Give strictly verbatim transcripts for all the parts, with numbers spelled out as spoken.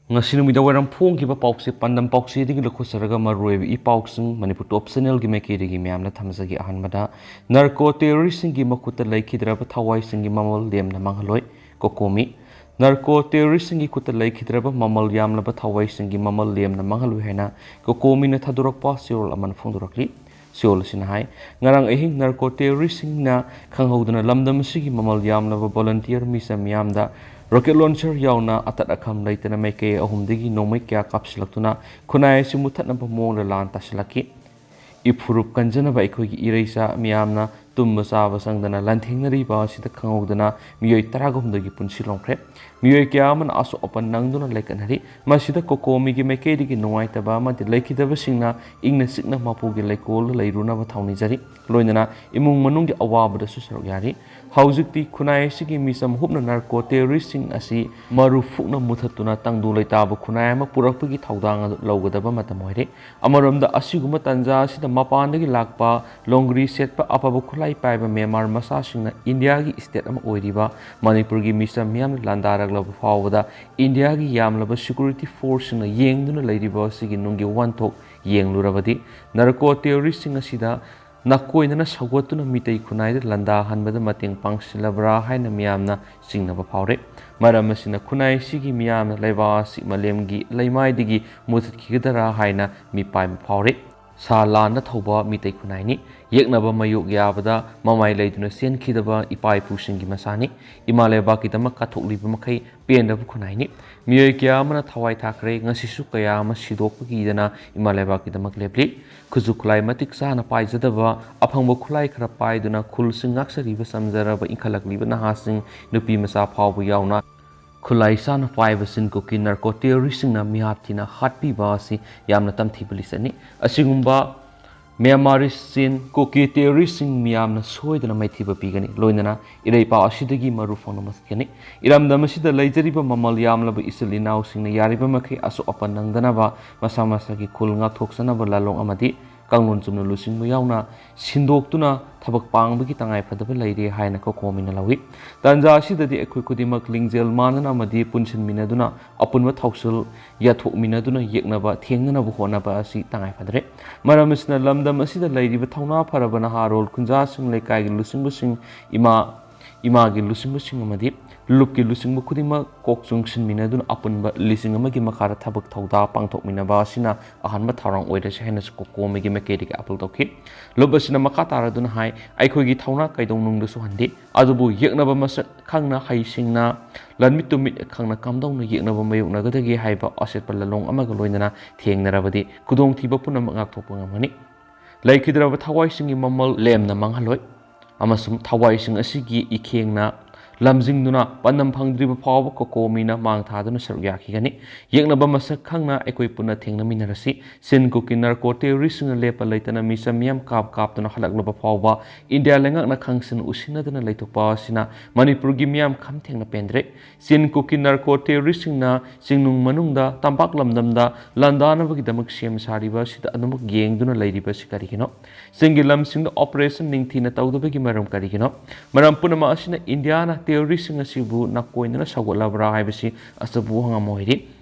ꯉꯁꯤ ꯅꯨꯃꯤꯗꯥꯡ ꯋꯥꯏꯔꯝ ꯐꯣꯡꯈꯤꯕ ꯄꯥꯎꯆꯦ, ꯄꯥꯟꯗꯝ ꯄꯥꯎꯆꯦꯗꯒꯤ ꯂꯧꯈꯠꯆꯔꯒ ꯃꯔꯨꯑꯣꯏꯕ ꯏ ꯄꯥꯎꯁꯤꯡ ꯃꯅꯤꯄꯨꯔ ꯇꯣꯞ ꯆꯦꯅꯦꯜꯒꯤ ꯃꯥꯏꯀꯩꯗꯒꯤ ꯃꯌꯥꯝꯅ ꯊꯝꯖꯒꯦ꯫ ꯑꯍꯥꯟꯕꯗ, ꯅꯥꯔꯀꯣ ꯇꯦꯔꯣꯔꯤꯁꯁꯤꯡꯒꯤ ꯃꯈꯨꯠꯇ ꯂꯩꯈꯤꯗ꯭ꯔꯕ ꯊꯋꯥꯏꯁꯤꯡꯒꯤ ꯃꯃꯜ ꯂꯦꯝꯅ ꯃꯥꯡꯍꯜꯂꯣꯏ, ꯀꯣꯀꯣꯃꯤ꯫ ꯅꯥꯔꯀꯣ ꯇꯦꯔꯣꯔꯤꯁꯁꯤꯡꯒꯤ ꯈꯨꯠꯇ ꯂꯩꯈꯤꯗ꯭ꯔꯕ ꯃꯃꯜ ꯌꯥꯝꯂꯕ ꯊꯋꯥꯏꯁꯤꯡꯒꯤ ꯃꯃꯜ ꯂꯦꯝꯅ ꯃꯥꯡꯍꯜꯂꯣꯏ ꯍꯥꯏꯅ ꯀꯣꯀꯣꯃꯤꯅ ꯊꯥꯗꯣꯔꯛꯄ ꯆꯦꯔꯣꯜ ꯑꯃꯅ ꯐꯣꯡꯗꯣꯔꯛꯂꯤ꯫ ꯆꯦꯔꯣꯜ ꯑꯁꯤꯅ ꯍꯥꯏ, ꯉꯔꯥꯡ ꯑꯍꯤꯡ ꯅꯥꯔꯀꯣ ꯇꯦꯔꯣꯔꯤꯁꯁꯤꯡꯅ ꯈꯪꯍꯧꯗꯅ ꯂꯝꯗꯝ ꯑꯁꯤꯒꯤ ꯃꯃꯜ ꯌꯥꯝꯂꯕ ꯚꯣꯂꯨꯟꯇꯤꯌꯔ ꯃꯤꯆꯝ ꯃꯤꯌꯥꯝꯗ ꯔꯣꯀꯦꯠ ꯂꯣꯟꯆꯔ ꯌꯥꯎꯅ ꯑꯇꯠ ꯑꯈꯝ ꯂꯩꯇꯅ ꯃꯥꯏꯀꯩ ꯑꯍꯨꯝꯗꯒꯤ ꯅꯣꯡꯃꯩ ꯀꯌꯥ ꯀꯥꯞꯁꯤꯜꯂꯛꯇꯨꯅ ꯈꯨꯟꯅꯥꯏ ꯑꯁꯤ ꯃꯨꯠꯊꯠꯅꯕ ꯃꯑꯣꯡꯗ ꯂꯥꯟ ꯇꯥꯁꯤꯜꯂꯛꯈꯤ꯫ ꯏꯐꯨꯔꯨꯞ ꯀꯟꯖꯅꯕ ꯑꯩꯈꯣꯏꯒꯤ ꯏꯔꯩꯆꯥ ꯃꯤꯌꯥꯝꯅ ꯇꯨꯝꯕ ꯆꯥꯕ ꯆꯪꯗꯅ ꯂꯥꯟꯊꯦꯡꯅꯔꯤꯕ ꯑꯁꯤꯗ ꯈꯪꯍꯧꯗꯅ ꯃꯤꯑꯣꯏ ꯇꯔꯥꯒ ꯍꯨꯝꯗꯣꯏꯒꯤ ꯄꯨꯟꯁꯤ ꯂꯣꯝꯈ꯭ꯔꯦ꯫ ꯃꯤꯑꯣꯏ ꯀꯌꯥ ꯑꯃꯅ ꯑꯁꯣꯛ ꯑꯄꯟ ꯅꯪꯗꯨꯅ ꯂꯩꯀꯠꯅꯔꯤ꯫ ꯃꯁꯤꯗ ꯀꯣꯀꯣꯃꯤꯒꯤ ꯃꯥꯏꯀꯩꯗꯒꯤ ꯅꯨꯡꯉꯥꯏꯇꯕ ꯑꯃꯗꯤ ꯂꯩꯈꯤꯗꯕꯁꯤꯡꯅ ꯏꯪꯅ ꯆꯤꯛꯅ ꯃꯄꯨꯒꯤ ꯂꯩꯀꯣꯜꯗ ꯂꯩꯔꯨꯅꯕ ꯊꯧꯅꯤꯖꯔꯤ꯫ ꯂꯣꯏꯅꯅ ꯏꯃꯨꯡ ꯃꯅꯨꯡꯒꯤ ꯑꯋꯥꯕꯗꯁꯨ ꯁꯔꯨꯛ ꯌꯥꯔꯤ꯫ ꯍꯧꯖꯤꯛꯇꯤ ꯈꯨꯟꯅꯥꯏ ꯑꯁꯤꯒꯤ ꯃꯤꯆꯝ ꯍꯨꯞꯅ ꯅꯥꯔꯀꯣ ꯇꯦꯔꯣꯔꯤꯁꯁꯤꯡ ꯑꯁꯤ ꯃꯔꯨ ꯐꯨꯛꯅ ꯃꯨꯊꯠꯇꯨꯅ ꯇꯪꯗꯨ ꯂꯩꯇꯥꯕ ꯈꯨꯟꯅꯥꯏ ꯑꯃ ꯄꯨꯔꯛꯄꯒꯤ ꯊꯧꯗꯥꯡ ꯑꯗꯨ ꯂꯧꯒꯗꯕ ꯃꯇꯝ ꯑꯣꯏꯔꯦ꯫ ꯑꯃꯔꯣꯝꯗ, ꯑꯁꯤꯒꯨꯝꯕ ꯇꯥꯟꯖꯥ ꯑꯁꯤꯗ ꯃꯄꯥꯟꯗꯒꯤ ꯂꯥꯛꯄ ꯂꯣꯡꯒ꯭ꯔꯤ ꯁꯦꯠꯄ ꯑꯐꯕ ꯈꯨꯠꯂꯥꯏ ꯄꯥꯏꯕ ꯃ꯭ꯌꯥꯟꯃꯥꯔ ꯃꯆꯥꯁꯤꯡꯅ ꯏꯟꯗꯤꯌꯥꯒꯤ ꯁ꯭ꯇꯦꯠ ꯑꯃ ꯑꯣꯏꯔꯤꯕ ꯃꯅꯤꯄꯨꯔꯒꯤ ꯃꯤꯆꯝ ꯃꯤꯌꯥꯝꯅ ꯂꯥꯟꯗꯥꯔꯛꯂꯕ ꯐꯥꯎꯕꯗ ꯏꯟꯗꯤꯌꯥꯒꯤ ꯌꯥꯝꯂꯕ ꯁꯦꯀ꯭ꯌꯨꯔꯤꯇꯤ ꯐꯣꯔꯁꯁꯤꯡꯅ ꯌꯦꯡꯗꯨꯅ ꯂꯩꯔꯤꯕ ꯑꯁꯤꯒꯤ ꯅꯨꯡꯒꯤ ꯋꯥꯟꯊꯣꯛ ꯌꯦꯡꯂꯨꯔꯕꯗꯤ, ꯅꯥꯔꯀꯣ ꯇꯦꯔꯣꯔꯤꯁꯁꯤꯡ ꯑꯁꯤꯗ ꯅꯥꯀꯣꯏꯅꯅ ꯁꯧꯒꯠꯇꯨꯅ ꯃꯤꯇꯩ ꯈꯨꯟꯅꯥꯏꯗ ꯂꯥꯟꯗꯥꯍꯟꯕꯗ ꯃꯇꯦꯡ ꯄꯥꯡꯁꯤꯜꯂꯕ꯭ꯔꯥ ꯍꯥꯏꯅ ꯃꯤꯌꯥꯝꯅ ꯆꯤꯡꯅꯕ ꯐꯥꯎꯔꯦ꯫ ꯃꯔꯝ ꯑꯁꯤꯅ, ꯈꯨꯟꯅꯥꯏ ꯑꯁꯤꯒꯤ ꯃꯤꯌꯥꯝꯅ ꯂꯩꯕꯥꯛ ꯑꯁꯤ ꯃꯥꯂꯦꯝꯒꯤ ꯂꯩꯃꯥꯏꯗꯒꯤ ꯃꯨꯊꯠꯈꯤꯒꯗꯔꯥ ꯍꯥꯏꯅ ꯃꯤꯄꯥꯏꯕ ꯐꯥꯎꯔꯦ꯫ ꯁꯥ ꯂꯥꯟꯅ ꯊꯧꯕ ꯃꯤꯇꯩ ꯈꯨꯟꯅꯥꯏꯅꯤ꯫ ꯌꯦꯛꯅꯕ ꯃꯥꯌꯣꯛ ꯌꯥꯕꯗ ꯃꯃꯥꯏ ꯂꯩꯗꯨꯅ ꯆꯦꯟꯈꯤꯗꯕ ꯏꯄꯥ ꯏꯄꯨꯁꯤꯡꯒꯤ ꯃꯆꯥꯅꯤ꯫ ꯏꯃꯥ ꯂꯩꯕꯥꯛꯀꯤꯗꯃꯛ ꯀꯠꯊꯣꯛꯂꯤꯕ ꯃꯈꯩ ꯄꯦꯟꯗꯕ ꯈꯨꯟꯅꯥꯏꯅꯤ꯫ ꯃꯤꯑꯣꯏ ꯀꯌꯥ ꯑꯃꯅ ꯊꯋꯥꯏ ꯊꯥꯈ꯭ꯔꯦ, ꯉꯁꯤꯁꯨ ꯀꯌꯥ ꯑꯃ ꯁꯤꯗꯣꯛꯄ ꯀꯤꯗꯅ ꯏꯃꯥ ꯂꯩꯕꯥꯛꯀꯤꯗꯃꯛ ꯂꯦꯞꯂꯤ꯫ ꯈꯨꯠꯁꯨ ꯈꯨꯠꯂꯥꯏ ꯃꯇꯤꯛ ꯆꯥꯅ ꯄꯥꯏꯖꯗꯕ, ꯑꯐꯪꯕ ꯈꯨꯠꯂꯥꯏ ꯈꯔ ꯄꯥꯏꯗꯨꯅ ꯈꯨꯜꯁꯤꯡ ꯉꯥꯛꯆꯔꯤꯕ ꯆꯝꯖꯔꯕ ꯏꯟꯈꯠꯂꯛꯂꯤꯕ ꯅꯍꯥꯁꯤꯡ, ꯅꯨꯄꯤ ꯃꯆꯥ ꯐꯥꯎꯕ ꯌꯥꯎꯅ ꯈꯨꯠꯂꯥꯏ ꯆꯥꯅ ꯄꯥꯏꯕꯁꯤꯡ ꯀꯨꯀꯤ ꯅꯥꯔꯀꯣ ꯇꯦꯔꯣꯔꯤꯁꯁꯤꯡꯅ ꯃꯤꯍꯥꯠ ꯊꯤꯅ ꯍꯥꯠꯄꯤꯕ ꯑꯁꯤ ꯌꯥꯝꯅ ꯇꯝꯊꯤꯕ ꯂꯤꯆꯠꯅꯤ꯫ ꯑꯁꯤꯒꯨꯝꯕ ꯃ꯭ꯌꯥꯟꯃꯥꯔꯤꯁ ꯆꯤꯟ ꯀꯨꯀꯤ ꯇꯦꯔꯣꯔꯤꯁꯁꯤꯡ ꯃꯤꯌꯥꯝꯅ ꯁꯣꯏꯗꯅ ꯃꯥꯏꯊꯤꯕ ꯄꯤꯒꯅꯤ꯫ ꯂꯣꯏꯅꯅ ꯏꯔꯩꯄꯥꯛ ꯑꯁꯤꯗꯒꯤ ꯃꯔꯨ ꯐꯪꯅ ꯃꯨꯊꯠꯀꯅꯤ꯫ ꯏꯔꯝꯗꯝ ꯑꯁꯤꯗ ꯂꯩꯖꯔꯤꯕ ꯃꯃꯜ ꯌꯥꯝꯂꯕ ꯏꯆꯤꯜ ꯏꯅꯥꯎꯁꯤꯡꯅ ꯌꯥꯔꯤꯕ ꯃꯈꯩ ꯑꯁꯣꯛ ꯑꯄꯟ ꯅꯪꯗꯅꯕ ꯃꯁꯥ ꯃꯁꯥꯒꯤ ꯈꯨꯜ ꯉꯥꯛꯊꯣꯛꯆꯅꯕ ꯂꯥꯂꯣꯡ ꯑꯃꯗꯤ ꯀꯥꯡꯂꯣꯟ ꯆꯨꯝꯅ ꯂꯨꯆꯤꯡꯕ ꯌꯥꯎꯅ ꯁꯤꯟꯗꯣꯛꯇꯨꯅ ꯊꯕꯛ ꯄꯥꯡꯕꯒꯤ ꯇꯉꯥꯏ ꯐꯗꯕ ꯂꯩꯔꯦ ꯍꯥꯏꯅ ꯀꯣꯀꯣꯃꯤꯅ ꯂꯧꯏ꯫ ꯇꯥꯟꯖꯥ ꯑꯁꯤꯗꯗꯤ ꯑꯩꯈꯣꯏ ꯈꯨꯗꯤꯡꯃꯛ ꯂꯤꯡꯖꯦꯜ ꯃꯥꯟꯅꯅ ꯑꯃꯗꯤ ꯄꯨꯟꯁꯤꯟꯃꯤꯟꯅꯗꯨꯅ ꯑꯄꯨꯟꯕ ꯊꯧꯁꯤꯜ ꯌꯥꯊꯣꯛꯃꯤꯟꯅꯗꯨꯅ ꯌꯦꯛꯅꯕ ꯊꯦꯡꯅꯅꯕ ꯍꯣꯠꯅꯕ ꯑꯁꯤ ꯇꯉꯥꯏ ꯐꯗ꯭ꯔꯦ꯫ ꯃꯔꯝ ꯑꯁꯤꯅ ꯂꯝꯗꯝ ꯑꯁꯤꯗ ꯂꯩꯔꯤꯕ ꯊꯧꯅꯥ ꯐꯔꯕ ꯅꯍꯥꯔꯣꯜ, ꯈꯨꯟꯖꯥꯁꯤꯡ, ꯂꯩꯀꯥꯏꯒꯤ ꯂꯨꯆꯤꯡꯕꯁꯤꯡ, ꯏꯃꯥ ꯏꯃꯥꯒꯤ ꯂꯨꯆꯤꯡꯕꯁꯤꯡ ꯑꯃꯗꯤ ꯂꯨꯞꯀꯤ ꯂꯨꯆꯤꯡꯕ ꯈꯨꯗꯤꯡꯃꯛ ꯀꯣꯛ ꯆꯨꯡꯁꯤꯟꯃꯤꯟꯅꯗꯨꯅ ꯑꯄꯨꯟꯕ ꯂꯤꯁꯤꯡ ꯑꯃꯒꯤ ꯃꯈꯥꯗ ꯊꯕꯛ ꯊꯧꯗꯥ ꯄꯥꯡꯊꯣꯛꯃꯤꯟꯅꯕ ꯑꯁꯤꯅ ꯑꯍꯥꯟꯕ ꯊꯧꯔꯥꯡ ꯑꯣꯏꯔꯁꯤ ꯍꯥꯏꯅꯁꯨ ꯀꯣꯀꯣꯃꯤꯒꯤ ꯃꯥꯏꯀꯩꯗꯒꯤ ꯑꯥꯄꯤꯜ ꯇꯧꯈꯤ꯫ ꯂꯨꯞ ꯑꯁꯤꯅ ꯃꯈꯥ ꯇꯥꯔꯗꯨꯅ ꯍꯥꯏ, ꯑꯩꯈꯣꯏꯒꯤ ꯊꯧꯅꯥ ꯀꯩꯗꯧꯅꯨꯡꯗꯁꯨ ꯍꯟꯗꯦ, ꯑꯗꯨꯕꯨ ꯌꯦꯛꯅꯕ ꯃꯁꯛ ꯈꯪꯅ ꯍꯩꯁꯤꯡꯅ ꯂꯟꯃꯤꯠ ꯇꯨꯃꯤꯠ ꯈꯪꯅ ꯀꯝꯗꯧꯅ ꯌꯦꯛꯅꯕ ꯃꯥꯌꯣꯛꯅꯒꯗꯒꯦ ꯍꯥꯏꯕ ꯑꯆꯦꯠꯄ ꯂꯥꯂꯣꯡ ꯑꯃꯒ ꯂꯣꯏꯅꯅ ꯊꯦꯡꯅꯔꯕꯗꯤ ꯈꯨꯗꯣꯡꯊꯤꯕ ꯄꯨꯝꯅꯃꯛ ꯉꯥꯛꯊꯣꯛꯄ ꯉꯝꯒꯅꯤ꯫ ꯂꯩꯈꯤꯗ꯭ꯔꯕ ꯊꯋꯥꯏꯁꯤꯡꯒꯤ ꯃꯃꯜ ꯂꯦꯝꯅ ꯃꯥꯡꯍꯜꯂꯣꯏ꯫ ꯑꯃꯁꯨꯡ ꯊꯋꯥꯏꯁꯤꯡ ꯑꯁꯤꯒꯤ ꯏꯈꯦꯡꯅ ꯂꯝꯖꯤꯡꯗꯨꯅ ꯄꯥꯟꯗꯝ ꯐꯪꯗ꯭ꯔꯤꯕ ꯐꯥꯎꯕ ꯀꯣꯀꯣꯃꯤꯅ ꯃꯥꯡ ꯊꯥꯗꯨꯅ ꯁꯔꯨꯛ ꯌꯥꯈꯤꯒꯅꯤ꯫ ꯌꯦꯛꯅꯕ ꯃꯁꯛ ꯈꯪꯅ ꯑꯩꯈꯣꯏ ꯄꯨꯟꯅ ꯊꯦꯡꯅꯃꯤꯟꯅꯔꯁꯤ꯫ ꯆꯤꯟ ꯀꯨꯀꯤ ꯅꯥꯔꯀꯣ ꯇꯦꯔꯣꯔꯤꯁꯁꯤꯡꯅ ꯂꯦꯞꯄ ꯂꯩꯇꯅ ꯃꯤꯆꯝ ꯃꯤꯌꯥꯝ ꯀꯥꯞ ꯀꯥꯞꯇꯨꯅ ꯍꯜꯂꯛꯂꯕ ꯐꯥꯎꯕ ꯏꯟꯗꯤꯌꯥ ꯂꯩꯉꯥꯛꯅ ꯈꯪꯁꯤꯟ ꯎꯁꯤꯟꯅꯗꯅ ꯂꯩꯊꯣꯛꯄ ꯑꯁꯤꯅ ꯃꯅꯤꯄꯨꯔꯒꯤ ꯃꯤꯌꯥꯝ ꯈꯝ ꯊꯦꯡꯅ ꯄꯦꯟꯗ꯭ꯔꯦ꯫ ꯆꯤꯟ ꯀꯨꯀꯤ ꯅꯥꯔꯀꯣ ꯇꯦꯔꯣꯔꯤꯁꯁꯤꯡꯅ ꯆꯤꯡꯅꯨꯡ ꯃꯅꯨꯡꯗ ꯇꯝꯄꯥꯛ ꯂꯝꯗꯝꯗ ꯂꯥꯟꯗꯥꯅꯕꯒꯤꯗꯃꯛ ꯁꯦꯝ ꯁꯥꯔꯤꯕ ꯑꯁꯤꯗ ꯑꯗꯨꯃꯛ ꯌꯦꯡꯗꯨꯅ ꯂꯩꯔꯤꯕ ꯑꯁꯤ ꯀꯔꯤꯒꯤꯅꯣ? ꯆꯤꯡꯒꯤ ꯂꯝꯁꯤꯡꯗ operation ꯅꯤꯡꯊꯤꯅ ꯇꯧꯗꯕꯒꯤ ꯃꯔꯝ ꯀꯔꯤꯒꯤꯅꯣ? ꯃꯔꯝ ꯄꯨꯝꯅꯃꯛ ꯑꯁꯤꯅ ꯏꯟꯗꯤꯌꯥꯅ ꯇꯦꯔꯣꯔꯤꯁꯁꯤꯡ ꯑꯁꯤꯕꯨ ꯅꯥꯀꯣꯏꯅꯅ ꯁꯧꯒꯠꯂꯕ꯭ꯔꯥ ꯍꯥꯏꯕꯁꯤ ꯑꯆꯧꯕ ꯋꯥꯍꯪ ꯑꯃ ꯑꯣꯏꯔꯤ꯫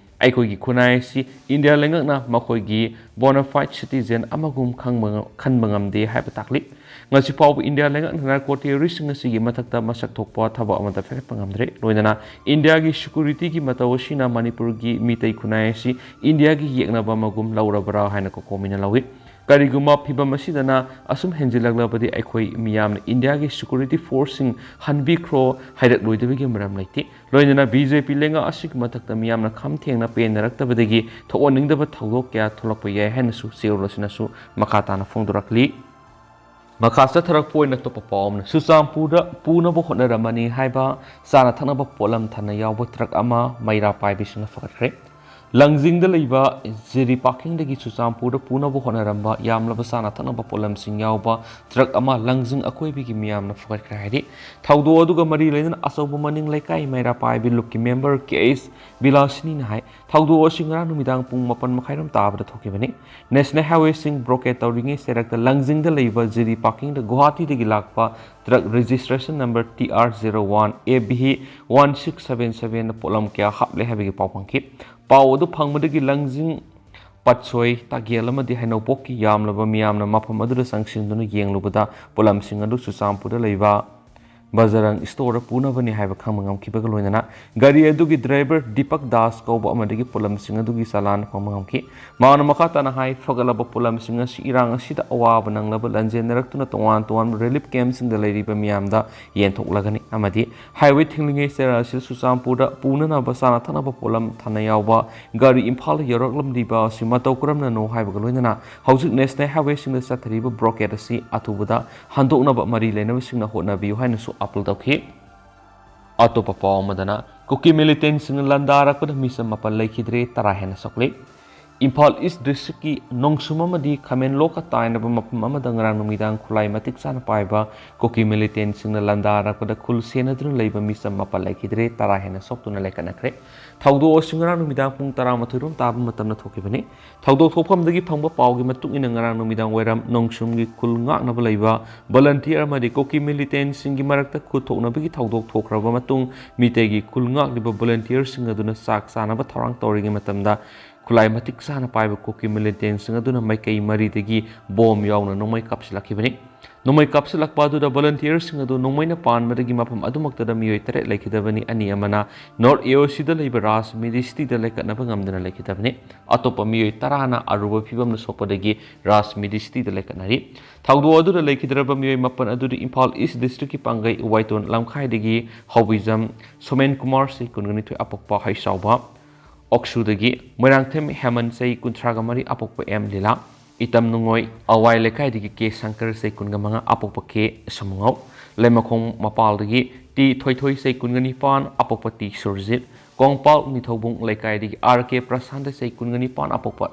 ꯑꯩꯈꯣꯏꯒꯤ ꯈꯨꯟꯅꯥꯏ ꯑꯁꯤ ꯏꯟꯗꯤꯌꯥ ꯂꯩꯉꯥꯛꯅ ꯃꯈꯣꯏꯒꯤ bona fide citizen ꯑꯃꯒꯨꯝ ꯈꯪꯕ ꯉ-, ꯈꯟꯕ ꯉꯝꯗꯦ ꯍꯥꯏꯕ ꯇꯥꯛꯂꯤ꯫ ꯉꯁꯤ ꯐꯥꯎꯕ ꯏꯟꯗꯤꯌꯥ ꯂꯩꯉꯥꯛꯅ ꯅꯥꯔꯀꯣ ꯇꯦꯔꯣꯔꯤꯁꯁꯤꯡ ꯑꯁꯤꯒꯤ ꯃꯊꯛꯇ ꯃꯁꯛ ꯊꯣꯛꯄ ꯊꯕꯛ ꯑꯃꯠꯇ ꯄꯥꯏꯈꯠꯄ ꯉꯝꯗ꯭ꯔꯦ꯫ ꯂꯣꯏꯅꯅ ꯏꯟꯗꯤꯌꯥꯒꯤ securityꯒꯤ ꯃꯇꯧ ꯑꯁꯤꯅ ꯃꯅꯤꯄꯨꯔꯒꯤ ꯃꯤꯇꯩ ꯈꯨꯟꯅꯥꯏ ꯑꯁꯤ ꯏꯟꯗꯤꯌꯥꯒꯤ ꯌꯦꯛꯅꯕ ꯑꯃꯒꯨꯝ ꯂꯧꯔꯕ꯭ꯔꯥ ꯍꯥꯏꯅ ꯀꯣꯀꯣꯃꯤꯅ ꯂꯧꯏ꯫ ꯀꯔꯤꯒꯨꯝꯕ ꯐꯤꯚꯝ ꯑꯁꯤꯗꯅ ꯑꯁꯨꯝ ꯍꯦꯟꯖꯤꯜꯂꯛꯂꯕꯗꯤ ꯑꯩꯈꯣꯏ ꯃꯤꯌꯥꯝꯅ ꯏꯟꯗꯤꯌꯥꯒꯤ security forceꯁꯤꯡ ꯍꯟꯕꯤꯈ꯭ꯔꯣ ꯍꯥꯏꯔꯛꯂꯣꯏꯗꯕꯒꯤ ꯃꯔꯝ ꯂꯩꯇꯦ꯫ ꯂꯣꯏꯅꯅ BJP ꯂꯩꯉꯥꯛ ꯑꯁꯤꯒꯤ ꯃꯊꯛꯇ ꯃꯤꯌꯥꯝꯅ ꯈꯝ ꯊꯦꯡꯅ ꯄꯦꯟꯅꯔꯛꯇꯕꯗꯒꯤ ꯊꯣꯛꯍꯟꯅꯤꯡꯗꯕ ꯊꯧꯗꯣꯛ ꯀꯌꯥ ꯊꯣꯛꯂꯛꯄ ꯌꯥꯏ ꯍꯥꯏꯅꯁꯨ ꯆꯦꯔꯣꯜ ꯑꯁꯤꯅꯁꯨ ꯃꯈꯥ ꯇꯥꯅ ꯐꯣꯡꯗꯣꯔꯛꯂꯤ꯫ ꯃꯈꯥ ꯆꯠꯊꯔꯛꯄ ꯑꯣꯏꯅ ꯑꯇꯣꯞꯄ ꯄꯥꯎ ꯑꯃꯅ, ꯆꯨꯔꯆꯥꯟꯄꯨꯔꯗ ꯄꯨꯅꯕ ꯍꯣꯠꯅꯔꯝꯃꯅꯤ ꯍꯥꯏꯕ ꯆꯥꯅ ꯊꯛꯅꯕ ꯄꯣꯠꯂꯝ ꯊꯟꯅ ꯌꯥꯎꯕ ꯇ꯭ꯔꯛ ꯑꯃ ꯃꯩꯔꯥ ꯄꯥꯏꯕꯤꯁꯤꯡꯅ ꯐꯒꯠꯈ꯭ꯔꯦ꯫ ꯂꯪꯖꯤꯡꯗ ꯂꯩꯕ ꯖꯤꯔꯤ ꯄꯥꯔꯀꯤꯡꯗꯒꯤ ꯆꯨꯔꯆꯥꯟꯄꯨꯔꯗ ꯄꯨꯅꯕ ꯍꯣꯠꯅꯔꯝꯕ ꯌꯥꯝꯂꯕ ꯆꯥꯅ ꯊꯛꯅꯕ ꯄꯣꯠꯂꯝꯁꯤꯡ ꯌꯥꯎꯕ ꯇ꯭ꯔꯛ ꯑꯃ ꯂꯪꯖꯤꯡ ꯑꯀꯣꯏꯕꯒꯤ ꯃꯤꯌꯥꯝꯅ ꯐꯒꯠꯈ꯭ꯔꯦ ꯍꯥꯏꯔꯤ꯫ ꯊꯧꯗꯣꯛ ꯑꯗꯨꯒ ꯃꯔꯤ ꯂꯩꯅꯅ ꯑꯆꯧꯕ ꯃꯅꯤꯡ ꯂꯩꯀꯥꯏ ꯃꯩꯔꯥ ꯄꯥꯏꯕꯤ ꯂꯨꯞꯀꯤ ꯃꯦꯝꯕꯔ ꯀꯦ ꯑꯩꯆ ꯕꯤꯂꯥꯁꯤꯅꯤꯅ ꯍꯥꯏ, ꯊꯧꯗꯣꯛ ꯑꯁꯤ ꯉꯔꯥꯡ ꯅꯨꯃꯤꯗꯥꯡ ꯄꯨꯡ ꯃꯥꯄꯟ ꯃꯈꯥꯏꯔꯣꯝ ꯇꯥꯕꯗ ꯊꯣꯛꯈꯤꯕꯅꯤ꯫ ꯅꯦꯁꯅꯦꯜ ꯍꯥꯏꯋꯦꯁꯤꯡ ꯕ꯭ꯂꯣꯀꯦꯠ ꯇꯧꯔꯤꯉꯩ ꯆꯩꯔꯛꯇ ꯂꯪꯖꯤꯡꯗ ꯂꯩꯕ ꯖꯤꯔꯤ ꯄꯥꯔꯀꯤꯡꯗ ꯒꯨꯋꯥꯍꯥꯇꯤꯗꯒꯤ ꯂꯥꯛꯄ truck registration number T R zero one A V one six seven ꯁꯚꯦꯟꯅ ꯄꯣꯠꯂꯝ ꯀꯌꯥ ꯍꯥꯞꯂꯦ ꯍꯥꯏꯕꯒꯤ ꯄꯥꯎ ꯐꯪꯈꯤ꯫ ꯄꯥꯎ ꯑꯗꯨ ꯐꯪꯕꯗꯒꯤ ꯂꯪꯖꯤꯡ ꯄꯠꯁꯣꯏ, ꯇꯥꯒꯦꯜ ꯑꯃꯗꯤ ꯍꯩꯅꯧꯄꯣꯛꯀꯤ ꯌꯥꯝꯂꯕ ꯃꯤꯌꯥꯝꯅ ꯃꯐꯝ ꯑꯗꯨꯗ ꯆꯪꯁꯤꯟꯗꯨꯅ ꯌꯦꯡꯂꯨꯕꯗ ꯄꯣꯠꯂꯝꯁꯤꯡ ꯑꯗꯨ ꯆꯨꯔꯆꯥꯟꯄꯨꯔꯗ ꯂꯩꯕ ꯕꯖꯔꯪ ꯏꯁꯇꯣꯔꯗ ꯄꯨꯅꯕꯅꯤ ꯍꯥꯏꯕ ꯈꯪꯕ ꯉꯝꯈꯤꯕꯒ ꯂꯣꯏꯅꯅ ꯒꯥꯔꯤ ꯑꯗꯨꯒꯤ ꯗ꯭ꯔꯥꯏꯚꯔ ꯗꯤꯄꯛ ꯗꯥꯁ ꯀꯧꯕ ꯑꯃꯗꯒꯤ ꯄꯣꯠꯂꯝꯁꯤꯡ ꯑꯗꯨꯒꯤ ꯆꯂꯥꯟ ꯐꯪꯕ ꯉꯝꯈꯤ꯫ ꯃꯍꯥꯛꯅ ꯃꯈꯥ ꯇꯥꯅ ꯍꯥꯏ, ꯐꯒꯠꯂꯕ ꯄꯣꯠꯂꯝꯁꯤꯡ ꯑꯁꯤ ꯏꯔꯥꯡ ꯑꯁꯤꯗ ꯑꯋꯥꯕ ꯅꯪꯂꯕ ꯂꯟꯖꯦꯟꯅꯔꯛꯇꯨꯅ ꯇꯣꯉꯥꯟ ꯇꯣꯉꯥꯟꯕ ꯔꯤꯂꯤꯐ ꯀꯦꯝꯞꯁꯤꯡꯗ ꯂꯩꯔꯤꯕ ꯃꯤꯌꯥꯝꯗ ꯌꯦꯟꯊꯣꯛꯂꯒꯅꯤ ꯑꯃꯗꯤ ꯍꯥꯏꯋꯦ ꯊꯤꯡꯂꯤꯉꯩ ꯆꯩꯔꯥꯛ ꯑꯁꯤꯗ ꯆꯨꯔꯆꯥꯟꯄꯨꯔꯗ ꯄꯨꯅꯅꯕ ꯆꯥꯅ ꯊꯛꯅꯕ ꯄꯣꯠꯂꯝ ꯊꯥꯅ ꯌꯥꯎꯕ ꯒꯥꯔꯤ ꯏꯝꯐꯥꯜꯗ ꯌꯧꯔꯛꯂꯝꯂꯤꯕ ꯑꯁꯤ ꯃꯇꯧ ꯀꯔꯝꯅꯅꯣ ꯍꯥꯏꯕꯒ ꯂꯣꯏꯅꯅ ꯍꯧꯖꯤꯛ ꯅꯦꯁꯅꯦꯜ ꯍꯥꯏꯋꯦꯁꯤꯡꯗ ꯆꯠꯊꯔꯤꯕ ꯕ꯭ꯂꯣꯀꯦꯠ ꯑꯁꯤ ꯑꯊꯨꯕꯗ ꯍꯟꯗꯣꯛꯅꯕ ꯃꯔꯤ ꯂꯩꯅꯕꯁꯤꯡꯅ ꯍꯣꯠꯅꯕꯤꯌꯨ ꯍꯥꯏꯅꯁꯨ ꯑꯥꯄꯤꯜ ꯇꯧꯈꯤ꯫ ꯑꯇꯣꯞꯄ ꯄꯥꯎ ꯑꯃꯗꯅ, ꯀꯨꯀꯤ ꯃꯤꯂꯤꯇꯦꯟꯁꯤꯡꯅ ꯂꯥꯟꯗꯥꯔꯛꯄꯗ ꯃꯤꯆꯝ ꯃꯥꯄꯜ ꯂꯩꯈꯤꯗ꯭ꯔꯦ, ꯇꯔꯥ ꯍꯦꯟꯅ ꯁꯣꯛꯂꯦ꯫ ꯏꯝꯐꯥꯜ ꯏꯁ ꯗꯤꯁꯇ꯭ꯔꯤꯛꯀꯤ ꯅꯣꯡꯁꯨꯝ ꯑꯃꯗꯤ ꯈꯥꯃꯦꯟꯂꯣꯛꯀ ꯇꯥꯏꯅꯕ ꯃꯐꯝ ꯑꯃꯗ ꯉꯔꯥꯡ ꯅꯨꯃꯤꯗꯥꯡ ꯈꯨꯠꯂꯥꯏ ꯃꯇꯤꯛ ꯆꯥꯅ ꯄꯥꯏꯕ ꯀꯨꯀꯤ ꯃꯤꯂꯤꯇꯦꯟꯁꯤꯡꯅ ꯂꯥꯟꯗꯥꯔꯛꯄꯗ ꯈꯨꯜ ꯁꯦꯟꯅꯗꯨꯅ ꯂꯩꯕ ꯃꯤꯆꯝ ꯃꯥꯄꯜ ꯂꯩꯈꯤꯗ꯭ꯔꯦ, ꯇꯔꯥ ꯍꯦꯟꯅ ꯁꯣꯛꯇꯨꯅ ꯂꯩꯈꯠꯅꯈ꯭ꯔꯦ꯫ ꯊꯧꯗꯣꯛ ꯑꯁꯤ ꯉꯔꯥꯡ ꯅꯨꯃꯤꯗꯥꯡ ꯄꯨꯡ ꯇꯔꯥꯃꯥꯊꯣꯏ ꯔꯣꯝ ꯇꯥꯕ ꯃꯇꯝꯗ ꯊꯣꯛꯈꯤꯕꯅꯤ꯫ ꯊꯧꯗꯣꯛ ꯊꯣꯛꯐꯝꯗꯒꯤ ꯐꯪꯕ ꯄꯥꯎꯒꯤ ꯃꯇꯨꯡ ꯏꯟꯅ ꯉꯔꯥꯡ ꯅꯨꯃꯤꯗꯥꯡ ꯋꯥꯏꯔꯝ ꯅꯣꯡꯁꯨꯝꯒꯤ ꯈꯨꯜ ꯉꯥꯛꯅꯕ ꯂꯩꯕ ꯚꯣꯂꯟꯇꯤꯌꯔ ꯑꯃꯗꯤ ꯀꯨꯀꯤ ꯃꯤꯂꯤꯇꯦꯟꯁꯤꯡꯒꯤ ꯃꯔꯛꯇ ꯈꯨꯠ ꯊꯣꯛꯅꯕꯒꯤ ꯊꯧꯗꯣꯛ ꯊꯣꯛꯈ꯭ꯔꯕ ꯃꯇꯨꯡ ꯃꯤꯇꯩꯒꯤ ꯈꯨꯜ ꯉꯥꯛꯂꯤꯕ ꯚꯣꯂꯟꯇꯤꯌꯔꯁꯤꯡ ꯑꯗꯨꯅ ꯆꯥꯛ ꯆꯥꯅꯕ ꯊꯧꯔꯥꯡ ꯇꯧꯔꯤꯉꯩ ꯃꯇꯝꯗ ꯈꯨꯠꯂꯥꯏ ꯃꯇꯤꯛ ꯆꯥꯅ ꯄꯥꯏꯕ ꯀꯨꯀꯤ ꯃꯤꯂꯤꯇꯦꯟꯁꯤꯡ ꯑꯗꯨꯅ ꯃꯥꯏꯀꯩ ꯃꯔꯤꯗꯒꯤ ꯕꯣꯝ ꯌꯥꯎꯅ ꯅꯣꯡꯃꯩ ꯀꯥꯞꯁꯤꯜꯂꯛꯈꯤꯕꯅꯤ꯫ ꯅꯣꯡꯃꯩ ꯀꯥꯞꯁꯤꯜꯂꯛꯄ ꯑꯗꯨꯗ ꯚꯣꯂꯟꯇꯤꯌꯔꯁꯤꯡ ꯑꯗꯨ ꯅꯣꯡꯃꯩꯅ ꯄꯥꯟꯕꯗꯒꯤ ꯃꯐꯝ ꯑꯗꯨꯃꯛꯇꯗ ꯃꯤꯑꯣꯏ ꯇꯔꯦꯠ ꯂꯩꯈꯤꯗꯕꯅꯤ, ꯑꯅꯤ ꯑꯃꯅ ꯅꯣꯔꯠ ꯑꯦ ꯑꯣ ꯁꯤꯗ ꯂꯩꯕ ꯔꯥꯖ ꯃꯤꯗꯤꯁꯤꯇꯤꯗ ꯂꯩꯈꯠꯅꯕ ꯉꯝꯗꯅ ꯂꯩꯈꯤꯗꯕꯅꯤ꯫ ꯑꯇꯣꯞꯄ ꯃꯤꯑꯣꯏ ꯇꯔꯥꯅ ꯑꯔꯨꯕ ꯐꯤꯚꯝꯗ ꯁꯣꯛꯄꯗꯒꯤ ꯔꯥꯖ ꯃꯤꯗꯤꯁꯤꯇꯤꯗ ꯂꯩꯈꯠꯅꯔꯤ꯫ ꯊꯧꯗꯣꯛ ꯑꯗꯨꯗ ꯂꯩꯈꯤꯗ꯭ꯔꯕ ꯃꯤꯑꯣꯏ ꯃꯥꯄꯟ ꯑꯗꯨꯗꯤ ꯏꯝꯐꯥꯜ ꯏꯁ ꯗꯤꯁꯇ꯭ꯔꯤꯛꯀꯤ ꯄꯥꯡꯒꯩ ꯎꯋꯥꯏꯇꯣꯟ ꯂꯝꯈꯥꯏꯗꯒꯤ ꯍꯧꯕꯤꯖꯝ ꯁꯣꯃꯦꯟ ꯀꯨꯃꯥꯔ, ꯆꯍꯤ ꯀꯨꯟꯒ ꯅꯤꯊꯣꯏ, ꯑꯄꯣꯛꯄ ꯍꯩꯁꯥꯎꯕ, ꯑꯣꯛꯁꯨꯗꯒꯤ ꯃꯣꯏꯔꯥꯡꯊꯦꯝ ꯍꯦꯃꯟ, ꯆꯍꯤ ꯀꯨꯟꯊ꯭ꯔꯥꯒ ꯃꯔꯤ, ꯑꯄꯣꯛꯄ ꯑꯦꯝ ꯂꯤꯂꯥ, ꯏꯇꯝ ꯅꯨꯡꯉꯣꯏ, ꯑꯋꯥꯏ ꯂꯩꯀꯥꯏꯗꯒꯤ ꯀꯦ ꯁꯪꯀꯔ, ꯆꯍꯤ ꯀꯨꯟꯒ ꯃꯉꯥ, ꯑꯄꯣꯛꯄ ꯀꯦ ꯁꯃꯨꯉꯧ, ꯂꯩꯃꯈꯣꯡ ꯃꯄꯥꯜꯗꯒꯤ ꯇꯤ ꯊꯣꯏꯊꯣꯏ, ꯆꯍꯤ ꯀꯨꯟꯒ ꯅꯤꯄꯥꯟ, ꯑꯄꯣꯛꯄ ꯇꯤ ꯁꯨꯔꯖꯤꯠ, ꯀꯣꯡꯄꯥꯜ ꯅꯤꯡꯊꯧꯕꯨꯡ ꯂꯩꯀꯥꯏꯗꯒꯤ ꯑꯥꯔ ꯀꯦ ꯄ꯭ꯔꯁꯥꯟꯇ, ꯆꯍꯤ ꯀꯨꯟꯒ ꯅꯤꯄꯥꯟ ꯑꯄꯣꯛꯄ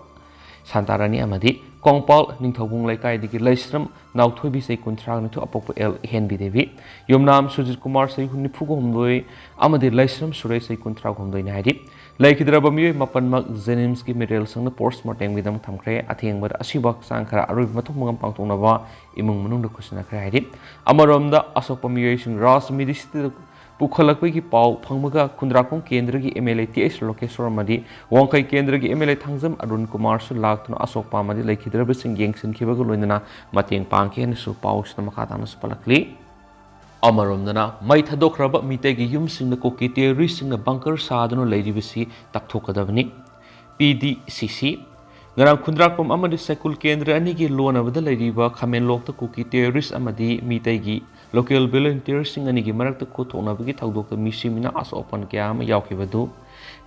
ꯁꯥꯟꯇꯥꯔꯥꯅꯤ, ꯑꯃꯗꯤ ꯀꯣꯡꯄꯥꯜ ꯅꯤꯡꯊꯧꯕꯨꯡ ꯂꯩꯀꯥꯏꯗꯒꯤ ꯂꯩꯁ꯭ꯔꯝ ꯅꯥꯎꯊꯣꯏꯕꯤ, ꯆꯍꯤ ꯀꯨꯟꯊ꯭ꯔꯥ ꯅꯤꯊꯣꯏ ꯑꯄꯣꯛꯄ ꯑꯦꯜ ꯍꯦꯟꯕꯤ ꯗꯦꯕꯤ꯫ ꯌꯨꯝꯅꯥꯝ ꯁꯨꯖꯤꯠ ꯀꯨꯃꯥꯔ, ꯆꯍꯤ ꯅꯤꯐꯨꯒ ꯍꯨꯝꯗꯣꯏ, ꯑꯃꯗꯤ ꯂꯩꯁ꯭ꯔꯝ ꯁꯨꯔꯦꯁ, ꯆꯍꯤ ꯀꯨꯟꯊ꯭ꯔꯥ ꯍꯨꯝꯗꯣꯏꯅꯤ ꯍꯥꯏꯔꯤ꯫ ꯂꯩꯈꯤꯗ꯭ꯔꯕ ꯃꯤꯑꯣꯏ ꯃꯥꯄꯟꯃꯛ ꯖꯦꯅꯤꯝꯁꯀꯤ ꯃꯦꯇꯔꯤꯌꯦꯜꯁꯤꯡꯅ ꯄꯣꯁꯠꯃꯣꯔꯇꯦꯝꯒꯤꯗꯃꯛ ꯊꯝꯈ꯭ꯔꯦ꯫ ꯑꯊꯦꯡꯕꯗ ꯑꯁꯤꯕ ꯍꯛꯆꯥꯡ ꯈꯔ ꯑꯔꯣꯏꯕ ꯃꯊꯧ ꯃꯉꯝ ꯄꯥꯡꯊꯣꯛꯅꯕ ꯏꯃꯨꯡ ꯃꯅꯨꯡꯗ ꯈꯨꯠꯁꯤꯟꯅꯈ꯭ꯔꯦ ꯍꯥꯏꯔꯤ꯫ ꯑꯃꯔꯣꯝꯗ, ꯑꯁꯣꯛꯄ ꯃꯤꯑꯣꯏꯁꯤꯡ ꯔꯥꯖ ꯃꯤꯗꯤꯁꯤꯇꯤꯗ ꯄꯨꯈꯠꯂꯛꯄꯒꯤ ꯄꯥꯎ ꯐꯪꯕꯒ ꯈꯨꯟꯗ꯭ꯔꯥꯛꯄꯝ ꯀꯦꯟꯗ꯭ꯔꯒꯤ M L A T H Lokeshwor ꯑꯃꯗꯤ ꯋꯥꯡꯈꯩ ꯀꯦꯟꯗ꯭ꯔꯒꯤ M L A Thangjam Arun ꯀꯨꯃꯥꯔꯁꯨ ꯂꯥꯛꯇꯨꯅ ꯑꯁꯣꯛꯄ ꯑꯃꯗꯤ ꯂꯩꯈꯤꯗ꯭ꯔꯕꯁꯤꯡ ꯌꯦꯡꯁꯤꯟꯈꯤꯕꯒ ꯂꯣꯏꯅꯅ ꯃꯇꯦꯡ ꯄꯥꯡꯈꯤ ꯍꯥꯏꯅꯁꯨ ꯄꯥꯎꯁꯤꯗ ꯃꯈꯥ ꯇꯥꯅꯁꯨ ꯄꯜꯂꯛꯂꯤ꯫ ꯑꯃꯔꯣꯝꯗꯅ, ꯃꯩ ꯊꯥꯗꯣꯛꯈ꯭ꯔꯕ ꯃꯤꯇꯩꯒꯤ ꯌꯨꯝꯁꯤꯡꯗ ꯀꯨꯀꯤ ꯇꯦꯔꯣꯔꯤꯁꯁꯤꯡꯅ ꯕꯪꯀꯔ ꯁꯥꯗꯨꯅ ꯂꯩꯔꯤꯕꯁꯤ ꯇꯛꯊꯣꯛꯀꯗꯕꯅꯤ꯫ ꯄꯤ ꯗꯤ ꯁꯤ ꯁꯤ꯫ ꯉꯔꯥꯡ ꯈꯨꯟꯗ꯭ꯔꯥꯛꯄꯝ ꯑꯃꯗꯤ ꯁꯦꯀꯨꯜ ꯀꯦꯟꯗ꯭ꯔ ꯑꯅꯤꯒꯤ ꯂꯣꯟꯅꯕꯗ ꯂꯩꯔꯤꯕ ꯈꯥꯃꯦꯟꯂꯣꯛꯇ ꯀꯨꯀꯤ ꯇꯦꯔꯣꯔꯤꯁ ꯑꯃꯗꯤ ꯃꯤꯇꯩꯒꯤ ꯂꯣꯀꯦꯜ ꯚꯣꯂꯨꯟꯇꯤꯌꯔꯁꯤꯡ ꯑꯅꯤꯒꯤ ꯃꯔꯛꯇ ꯈꯨꯠ ꯊꯣꯛꯅꯕꯒꯤ ꯊꯧꯗꯣꯛꯇ ꯃꯤꯁꯤ ꯃꯤꯅꯥ ꯑꯁꯣꯛ ꯑꯄꯟ ꯀꯌꯥ ꯑꯃ ꯌꯥꯎꯈꯤꯕꯗꯨ